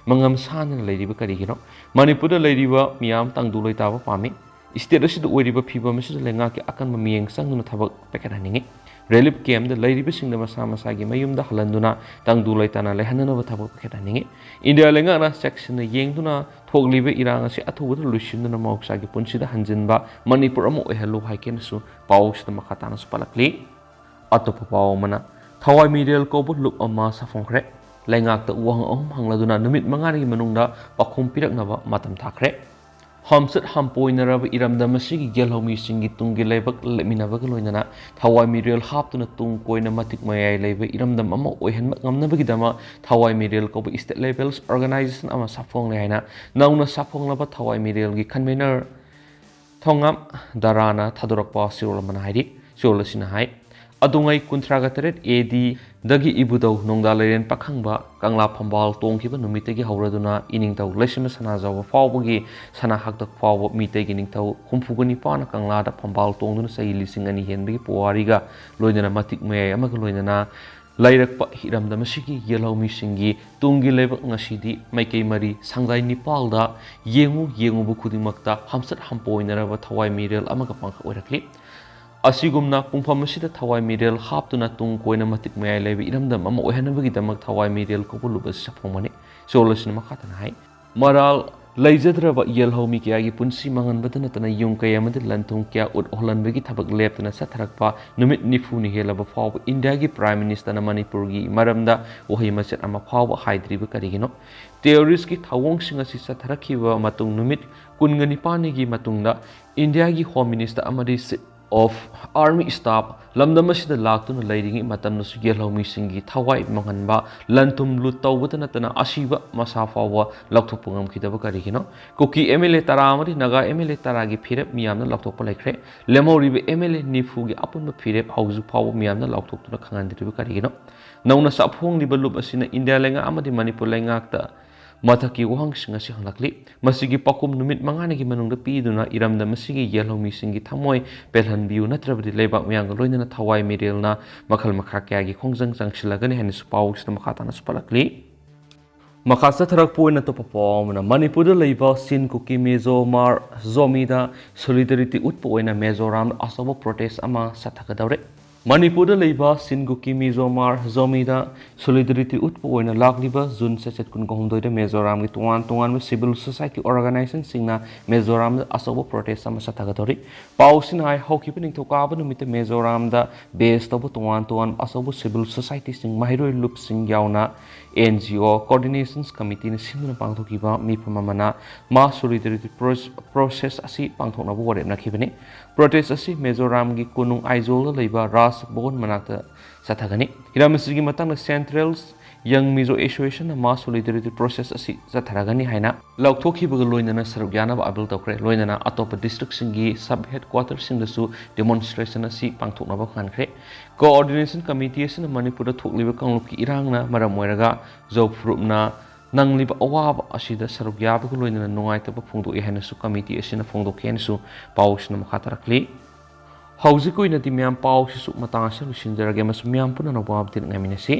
ꯃꯉꯝ ꯁꯥꯟꯗꯅ ꯂꯩꯔꯤꯕ ꯀꯔꯤꯒꯤꯅꯣ? ꯃꯅꯤꯄꯨꯔꯗ ꯂꯩꯔꯤꯕ ꯃꯤꯌꯥꯝ ꯇꯪꯗꯨ ꯂꯩꯇꯥꯕ ꯄꯥꯝꯃꯤ꯫ ꯁ꯭ꯇꯦꯠ ꯑꯁꯤꯗ ꯑꯣꯏꯔꯤꯕ ꯐꯤꯕꯝ ꯑꯁꯤꯗ ꯂꯩꯉꯥꯛꯀꯤ ꯑꯀꯟꯕ ꯃꯤꯠꯌꯦꯡ ꯆꯪꯗꯨꯅ ꯊꯕꯛ ꯄꯥꯏꯈꯠꯍꯟꯅꯤꯡꯏ꯫ ꯔꯤꯂꯤꯐ ꯀꯦꯝꯞꯇ ꯂꯩꯔꯤꯕꯁꯤꯡꯗ ꯃꯁꯥ ꯃꯁꯥꯒꯤ ꯃꯌꯨꯝꯗ ꯍꯜꯍꯟꯗꯨꯅ ꯇꯪꯗꯨ ꯂꯩꯇꯥꯅ ꯂꯩꯍꯟꯅꯅꯕ ꯊꯕꯛ ꯄꯥꯏꯈꯠꯍꯟꯅꯤꯡꯏ꯫ ꯏꯟꯗꯤꯌꯥ ꯂꯩꯉꯥꯛꯅ ꯆꯦꯛꯁꯤꯟꯅ ꯌꯦꯡꯗꯨꯅ ꯊꯣꯛꯂꯤꯕ ꯏꯔꯥꯡ ꯑꯁꯤ ꯑꯊꯨꯕꯗ ꯂꯣꯏꯁꯤꯟꯗꯨꯅ ꯃꯍꯧꯁꯥꯒꯤ ꯄꯨꯟꯁꯤꯗ ꯍꯟꯖꯤꯟꯕ ꯃꯅꯤꯄꯨꯔ ꯑꯃ ꯑꯣꯏꯍꯜꯂꯨ ꯍꯥꯏꯒꯦꯅꯁꯨ ꯄꯥꯎꯁꯤꯗ ꯃꯈꯥ ꯇꯥꯅꯁꯨ ꯄꯜꯂꯛꯂꯤ꯫ ꯑꯇꯣꯞꯄ ꯄꯥꯎ ꯑꯃꯅ, ꯊꯋꯥꯏ ꯃꯤꯔꯦꯜ ꯀꯧꯕ ꯂꯨꯞ ꯑꯃ ꯁꯥꯐꯣꯡꯈ꯭ꯔꯦ꯫ ꯂꯩꯉꯥꯛꯇ ꯋꯥꯍꯪ ꯑꯍꯨꯝ ꯍꯪꯂꯗꯨꯅ ꯅꯨꯃꯤꯠ ꯃꯉꯥꯅꯤꯒꯤ ꯃꯅꯨꯡꯗ ꯄꯥꯎꯈꯨꯝ ꯄꯤꯔꯛꯅꯕ ꯃꯇꯝ ꯊꯥꯈ꯭ꯔꯦ꯫ ꯍꯝꯆꯠ ꯍꯝꯄꯣꯏꯅꯔꯕ ꯏꯔꯝꯗꯝ ꯑꯁꯤꯒꯤ ꯌꯦꯜꯍꯧꯃꯤꯁꯤꯡꯒꯤ ꯇꯨꯡꯒꯤ ꯂꯩꯕꯥꯛ ꯂꯦꯞꯃꯤꯟꯅꯕꯒ ꯂꯣꯏꯅꯅ ꯊꯋꯥꯏ ꯃꯤꯔꯦꯜ ꯍꯥꯞꯇꯨꯅ ꯇꯨꯡ ꯀꯣꯏꯅ ꯃꯇꯤꯛ ꯃꯌꯥꯏ ꯂꯩꯕ ꯏꯔꯝꯗꯝ ꯑꯃ ꯑꯣꯏꯍꯟꯕ ꯉꯝꯅꯕꯒꯤꯗꯃꯛ ꯊꯋꯥꯏ ꯃꯤꯔꯦꯜ ꯀꯧꯕ state level organization ꯑꯃ ꯁꯥꯐꯣꯡꯂꯦ ꯍꯥꯏꯅ ꯅꯧꯅ ꯁꯥꯐꯣꯡꯂꯕ ꯊꯋꯥꯏ ꯃꯤꯔꯦꯜꯒꯤ convener ꯊꯣꯉꯥꯝ ꯗꯔꯥꯅ ꯊꯥꯗꯣꯔꯛꯄ ꯆꯦꯔꯣꯜ ꯑꯃꯅ ꯍꯥꯏꯔꯤ꯫ ꯆꯦꯔꯣꯜ ꯑꯁꯤꯅ ꯍꯥꯏ, ꯑꯗꯨꯉꯩ ꯀꯨꯟꯊ꯭ꯔꯥꯒ ꯇꯔꯦꯠ A D ꯗꯒꯤ ꯏꯕꯨꯙꯧ ꯅꯣꯡꯗꯥ ꯂꯩꯔꯦꯟ ꯄꯥꯈꯪꯕ ꯀꯪꯂꯥ ꯐꯝꯕꯥꯜ ꯇꯣꯡꯈꯤꯕ ꯅꯨꯃꯤꯠꯇꯒꯤ ꯍꯧꯔꯗꯨꯅ ꯏꯅꯤꯡꯊꯧ ꯂꯩꯁꯦꯝꯕ ꯁꯅꯥꯖꯥꯎꯕ ꯐꯥꯎꯕꯒꯤ ꯁꯅꯥ ꯍꯥꯛꯇꯛ ꯐꯥꯎꯕ ꯃꯤꯇꯩꯒꯤ ꯅꯤꯡꯊꯧ ꯍꯨꯝꯐꯨꯒ ꯅꯤꯄꯥꯟꯅ ꯀꯪꯂꯥꯗ ꯐꯝꯕꯥꯜ ꯇꯣꯡꯗꯨꯅ ꯆꯍꯤ ꯂꯤꯁꯤꯡ ꯑꯅꯤ ꯍꯦꯟꯕꯒꯤ ꯄꯨꯋꯥꯔꯤꯒ ꯂꯣꯏꯅꯅ ꯃꯇꯤꯛ ꯃꯌꯥꯏ ꯑꯃꯒ ꯂꯣꯏꯅꯅ ꯂꯩꯔꯛꯄ ꯏꯔꯝꯗꯝ ꯑꯁꯤꯒꯤ ꯌꯦꯜꯍꯧꯃꯤꯁꯤꯡꯒꯤ ꯇꯨꯡꯒꯤ ꯂꯩꯕꯥꯛ ꯉꯁꯤꯗꯤ ꯃꯥꯏꯀꯩ ꯃꯔꯤ ꯁꯪꯖꯥꯏ ꯅꯤꯄꯥꯜꯗ ꯌꯦꯡꯉꯨ ꯌꯦꯡꯉꯨꯕ ꯈꯨꯗꯤꯡꯃꯛꯇ ꯍꯝꯆꯠ ꯍꯝꯄꯣꯏꯅꯔꯕ ꯊꯋꯥꯏ ꯃꯤꯔꯦꯜ ꯑꯃꯒ ꯄꯥꯡꯈꯛ ꯑꯣꯏꯔꯛꯂꯤ꯫ ꯑꯁꯤꯒꯨꯝꯅ ꯄꯨꯡꯐꯝ ꯑꯁꯤꯗ ꯊꯋꯥꯏ ꯃꯤꯔꯦꯜ ꯍꯥꯞꯇꯨꯅ ꯇꯨꯡ ꯀꯣꯏꯅ ꯃꯇꯤꯛ ꯃꯌꯥꯏ ꯂꯩꯕ ꯏꯔꯝꯗꯝ ꯑꯃ ꯑꯣꯏꯍꯟꯅꯕꯒꯤꯗꯃꯛ ꯊꯋꯥꯏ ꯃꯤꯔꯦꯜ ꯀꯧꯕ ꯂꯨꯞ ꯑꯁꯤ ꯁꯥꯐꯣꯡꯕꯅꯤ꯫ ꯆꯦꯔꯣꯜ ꯑꯁꯤꯅ ꯃꯈꯥ ꯇꯥꯅ ꯍꯥꯏ, ꯃꯔꯥꯜ ꯂꯩꯖꯗ꯭ꯔꯕ ꯌꯦꯜꯍꯧꯃꯤ ꯀꯌꯥꯒꯤ ꯄꯨꯟꯁꯤ ꯃꯥꯡꯍꯟꯕꯗ ꯅꯠꯇꯅ ꯌꯨꯝ ꯀꯩ ꯑꯃꯗꯤ ꯂꯟ ꯊꯨꯝ ꯀꯌꯥ ꯎꯠ ꯍꯣꯜꯍꯟꯕꯒꯤ ꯊꯕꯛ ꯂꯦꯞꯇꯅ ꯆꯠꯊꯔꯛꯄ ꯅꯨꯃꯤꯠ ꯅꯤꯐꯨꯅꯤ ꯍꯦꯜꯂꯕ ꯐꯥꯎꯕ ꯏꯟꯗꯤꯌꯥꯒꯤ Prime Minister ꯅ ꯃꯅꯤꯄꯨꯔꯒꯤ ꯃꯔꯝꯗ ꯋꯥꯍꯩ ꯃꯆꯦꯠ ꯑꯃ ꯐꯥꯎꯕ ꯍꯥꯏꯗ꯭ꯔꯤꯕ ꯀꯔꯤꯒꯤꯅꯣ? Terrorist ꯀꯤ ꯊꯧꯑꯣꯡꯁꯤꯡ ꯑꯁꯤ ꯆꯠꯊꯔꯛꯈꯤꯕ ꯃꯇꯨꯡ ꯅꯨꯃꯤꯠ ꯀꯨꯟꯒ ꯅꯤꯄꯥꯟꯅꯤꯒꯤ ꯃꯇꯨꯡꯗ ꯏꯟꯗꯤꯌꯥꯒꯤ Home Minister ꯑꯃꯗꯤ Chief of Army Staff ꯂꯝꯗꯝ ꯑꯁꯤꯗ ꯂꯥꯛꯇꯨꯅ ꯂꯩꯔꯤꯉꯩ ꯃꯇꯝꯗꯁꯨ ꯌꯦꯜꯍꯧꯃꯤꯁꯤꯡꯒꯤ ꯊꯋꯥꯏ ꯃꯥꯡꯍꯟꯕ, ꯂꯟ ꯊꯨꯝ ꯂꯨꯠ ꯇꯧꯕꯗ ꯅꯠꯇꯅ ꯑꯁꯤꯕ ꯃꯁꯥ ꯐꯥꯎꯕ ꯂꯧꯊꯣꯛꯄ ꯉꯝꯈꯤꯗꯕ ꯀꯔꯤꯒꯤꯅꯣ? ꯀꯨꯀꯤ M L A ꯇꯔꯥ ꯑꯃꯗꯤ ꯅꯥꯒꯥ M L A ꯇꯔꯥꯒꯤ ꯐꯤꯔꯦꯞ ꯃꯤꯌꯥꯝꯅ ꯂꯥꯎꯊꯣꯛꯄ ꯂꯩꯈ꯭ꯔꯦ꯫ ꯂꯦꯝꯍꯧꯔꯤꯕ M L A ꯅꯤꯐꯨꯒꯤ ꯑꯄꯨꯟꯕ ꯐꯤꯔꯦꯞ ꯍꯧꯖꯤꯛ ꯐꯥꯎꯕ ꯃꯤꯌꯥꯝꯅ ꯂꯥꯎꯊꯣꯛꯇꯨꯅ ꯈꯪꯍꯟꯗ꯭ꯔꯤꯕ ꯀꯔꯤꯒꯤꯅꯣ? ꯅꯧꯅ ꯆꯥꯐꯣꯡꯂꯤꯕ ꯂꯨꯞ ꯑꯁꯤꯅ ꯏꯟꯗꯤꯌꯥ ꯂꯩꯉꯥꯛ ꯑꯃꯗꯤ ꯃꯅꯤꯄꯨꯔ ꯂꯩꯉꯥꯛꯇ ꯃꯊꯛꯀꯤ ꯋꯥꯍꯪꯁꯤꯡ ꯑꯁꯤ ꯍꯪꯂꯛꯂꯤ꯫ ꯃꯁꯤꯒꯤ ꯄꯥꯎꯈꯨꯝ ꯅꯨꯃꯤꯠ ꯃꯉꯥꯅꯤꯒꯤ ꯃꯅꯨꯡꯗ ꯄꯤꯗꯨꯅ ꯏꯔꯝꯗꯝ ꯑꯁꯤꯒꯤ ꯌꯦꯜꯍꯧꯃꯤꯁꯤꯡꯒꯤ ꯊꯃꯣꯏ ꯄꯦꯜꯍꯟꯕꯤꯌꯨ, ꯅꯠꯇ꯭ꯔꯕꯗꯤ ꯂꯩꯕꯥꯛ ꯃꯤꯌꯥꯝꯒ ꯂꯣꯏꯅꯅ ꯊꯋꯥꯏ ꯃꯤꯔꯦꯜꯅ ꯃꯈꯜ ꯃꯈꯥ ꯀꯌꯥꯒꯤ ꯈꯣꯡꯖꯪ ꯆꯪꯁꯤꯜꯂꯒꯅꯤ ꯍꯥꯏꯅꯁꯨ ꯄꯥꯎꯁꯤꯗ ꯃꯈꯥ ꯇꯥꯅꯁꯨ ꯄꯜꯂꯛꯂꯤ꯫ ꯃꯈꯥ ꯆꯠꯊꯔꯛꯄ ꯑꯣꯏꯅ ꯑꯇꯣꯞꯄ ꯄꯥꯎ ꯑꯃꯅ, ꯃꯅꯤꯄꯨꯔꯗ ꯂꯩꯕ ꯆꯤꯟ ꯀꯨꯀꯤ ꯃꯤꯖꯣ ꯃꯥꯔ ꯖꯣꯃꯤꯗ solidarity ꯎꯠꯄ ꯑꯣꯏꯅ ꯃꯤꯖꯣꯔꯥꯝꯗ ꯑꯆꯧꯕ protest ꯑꯃ ꯆꯠꯊꯒꯗꯧꯔꯦ꯫ ꯃꯅꯤꯄꯨꯔꯗ ꯂꯩꯕ ꯁꯤꯟꯒꯨꯀꯤ ꯃꯤꯖꯣ ꯃꯥꯔ ꯖꯣꯃꯤꯗ ꯁꯣꯂꯤꯗꯔꯤꯇꯤ ꯎꯠꯄ ꯑꯣꯏꯅ ꯂꯥꯛꯂꯤꯕ ꯖꯨꯟ ꯆꯩꯆꯠ ꯀꯨꯟꯒ ꯍꯨꯝꯗꯣꯏꯗ ꯃꯤꯖꯣꯔꯥꯝꯒꯤ ꯇꯣꯉꯥꯟ ꯇꯣꯉꯥꯟꯕ ꯁꯤꯚꯤꯜ ꯁꯣꯁꯥꯏꯇꯤ ꯑꯣꯔꯒꯅꯥꯏꯖꯦꯁꯟꯁꯤꯡꯅ ꯃꯤꯖꯣꯔꯥꯝꯗ ꯑꯆꯧꯕ ꯄ꯭ꯔꯣꯇꯦꯁ ꯑꯃ ꯆꯠꯊꯒꯗꯧꯔꯤ꯫ ꯄꯥꯎꯁꯤꯅ ꯍꯥꯏ, ꯍꯧꯈꯤꯕ ꯅꯤꯡꯊꯧꯀꯥꯕ ꯅꯨꯃꯤꯠꯇ ꯃꯤꯖꯣꯔꯥꯝꯗ ꯕꯦꯁ ꯇꯧꯕ ꯇꯣꯉꯥꯟ ꯇꯣꯉꯥꯟꯕ ꯑꯆꯧꯕ ꯁꯤꯚꯤꯜ ꯁꯣꯁꯥꯏꯇꯤꯁꯤꯡ, ꯃꯍꯩꯔꯣꯏ ꯂꯨꯞꯁꯤꯡ ꯌꯥꯎꯅ ꯑꯦꯟ ꯖꯤ ꯑꯣ ꯀꯣꯑꯣꯔꯗꯤꯅꯦꯁꯟ ꯀꯃꯤꯇꯤꯅ ꯁꯤꯟꯗꯨꯅ ꯄꯥꯡꯊꯣꯛꯈꯤꯕ ꯃꯤꯐꯝ ꯑꯃꯅ ꯃꯥꯁ ꯁꯣꯂꯤꯗꯔꯤꯇꯤ ꯄ꯭ꯔꯣꯁꯦꯁ ꯑꯁꯤ ꯄꯥꯡꯊꯣꯛꯅꯕ ꯋꯥꯔꯦꯞꯅꯈꯤꯕꯅꯤ꯫ ꯄ꯭ꯔꯣꯇꯦꯁ ꯑꯁꯤ ꯃꯤꯖꯣꯔꯥꯝꯒꯤ ꯀꯣꯅꯨꯡ ꯑꯥꯏꯖꯣꯜꯗ ꯂꯩꯕ ꯔꯥꯖ ꯚꯋꯟ ꯃꯅꯥꯛꯇ ꯆꯠꯊꯒꯅꯤ꯫ ꯍꯤꯔꯝ ꯑꯁꯤꯒꯤ ꯃꯇꯥꯡꯗ ꯁꯦꯟꯇ꯭ꯔꯦꯜ ꯌꯪ ꯃꯤꯖꯣ ꯑꯦꯁꯣꯁꯤꯌꯦꯁꯟꯅ ꯃꯥꯁ ꯁꯣꯂꯤꯗꯔꯤꯇꯤ ꯄ꯭ꯔꯣꯁꯦꯁ ꯑꯁꯤ ꯆꯠꯊꯔꯒꯅꯤ ꯍꯥꯏꯅ ꯂꯥꯎꯊꯣꯛꯈꯤꯕꯒ ꯂꯣꯏꯅꯅ ꯁꯔꯨꯛ ꯌꯥꯅꯕ ꯑꯥꯄꯤꯜ ꯇꯧꯈ꯭ꯔꯦ꯫ ꯂꯣꯏꯅꯅ ꯑꯇꯣꯞꯄ ꯗꯤꯁꯇ꯭ꯔꯤꯛꯁꯤꯡꯒꯤ ꯁꯕ ꯍꯦꯗ ꯀ꯭ꯋꯥꯇꯔꯁꯤꯡꯗꯁꯨ ꯗꯦꯃꯣꯟꯁꯇ꯭ꯔꯦꯁꯟ ꯑꯁꯤ ꯄꯥꯡꯊꯣꯛꯅꯕ ꯈꯟꯈ꯭ꯔꯦ꯫ ꯀꯣꯑꯣꯔꯗꯤꯅꯦꯁꯟ ꯀꯃꯤꯇꯤ ꯑꯁꯤꯅ ꯃꯅꯤꯄꯨꯔꯗ ꯊꯣꯛꯂꯤꯕ ꯀꯥꯡꯂꯨꯞꯀꯤ ꯏꯔꯥꯡꯅ ꯃꯔꯝ ꯑꯣꯏꯔꯒ ꯖꯣꯕ ꯐꯨꯔꯨꯞꯅ ꯅꯪꯂꯤꯕ ꯑꯋꯥꯕ ꯑꯁꯤꯗ ꯁꯔꯨꯛ ꯌꯥꯕꯒ ꯂꯣꯏꯅꯅ ꯅꯨꯡꯉꯥꯏꯇꯕ ꯐꯣꯡꯗꯣꯛꯏ ꯍꯥꯏꯅꯁꯨ ꯀꯃꯤꯇꯤ ꯑꯁꯤꯅ ꯐꯣꯡꯗꯣꯛꯈꯤ ꯍꯥꯏꯅꯁꯨ ꯄꯥꯎꯁꯤꯅ ꯃꯈꯥ ꯇꯥꯔꯛꯂꯤ꯫ ꯍꯧꯖꯤꯛꯀꯤ ꯑꯣꯏꯅꯗꯤ ꯃꯌꯥꯝ ꯄꯥꯎꯁꯤꯁꯨ ꯃꯇꯥꯡ ꯑꯁꯤꯗ ꯂꯣꯏꯁꯤꯟꯖꯔꯒꯦ ꯑꯃꯁꯨꯡ ꯃꯌꯥꯝ ꯄꯨꯝꯅꯃꯛꯄꯨ ꯑꯞꯗꯦꯠ ꯉꯥꯏꯃꯤꯟꯅꯁꯤ꯫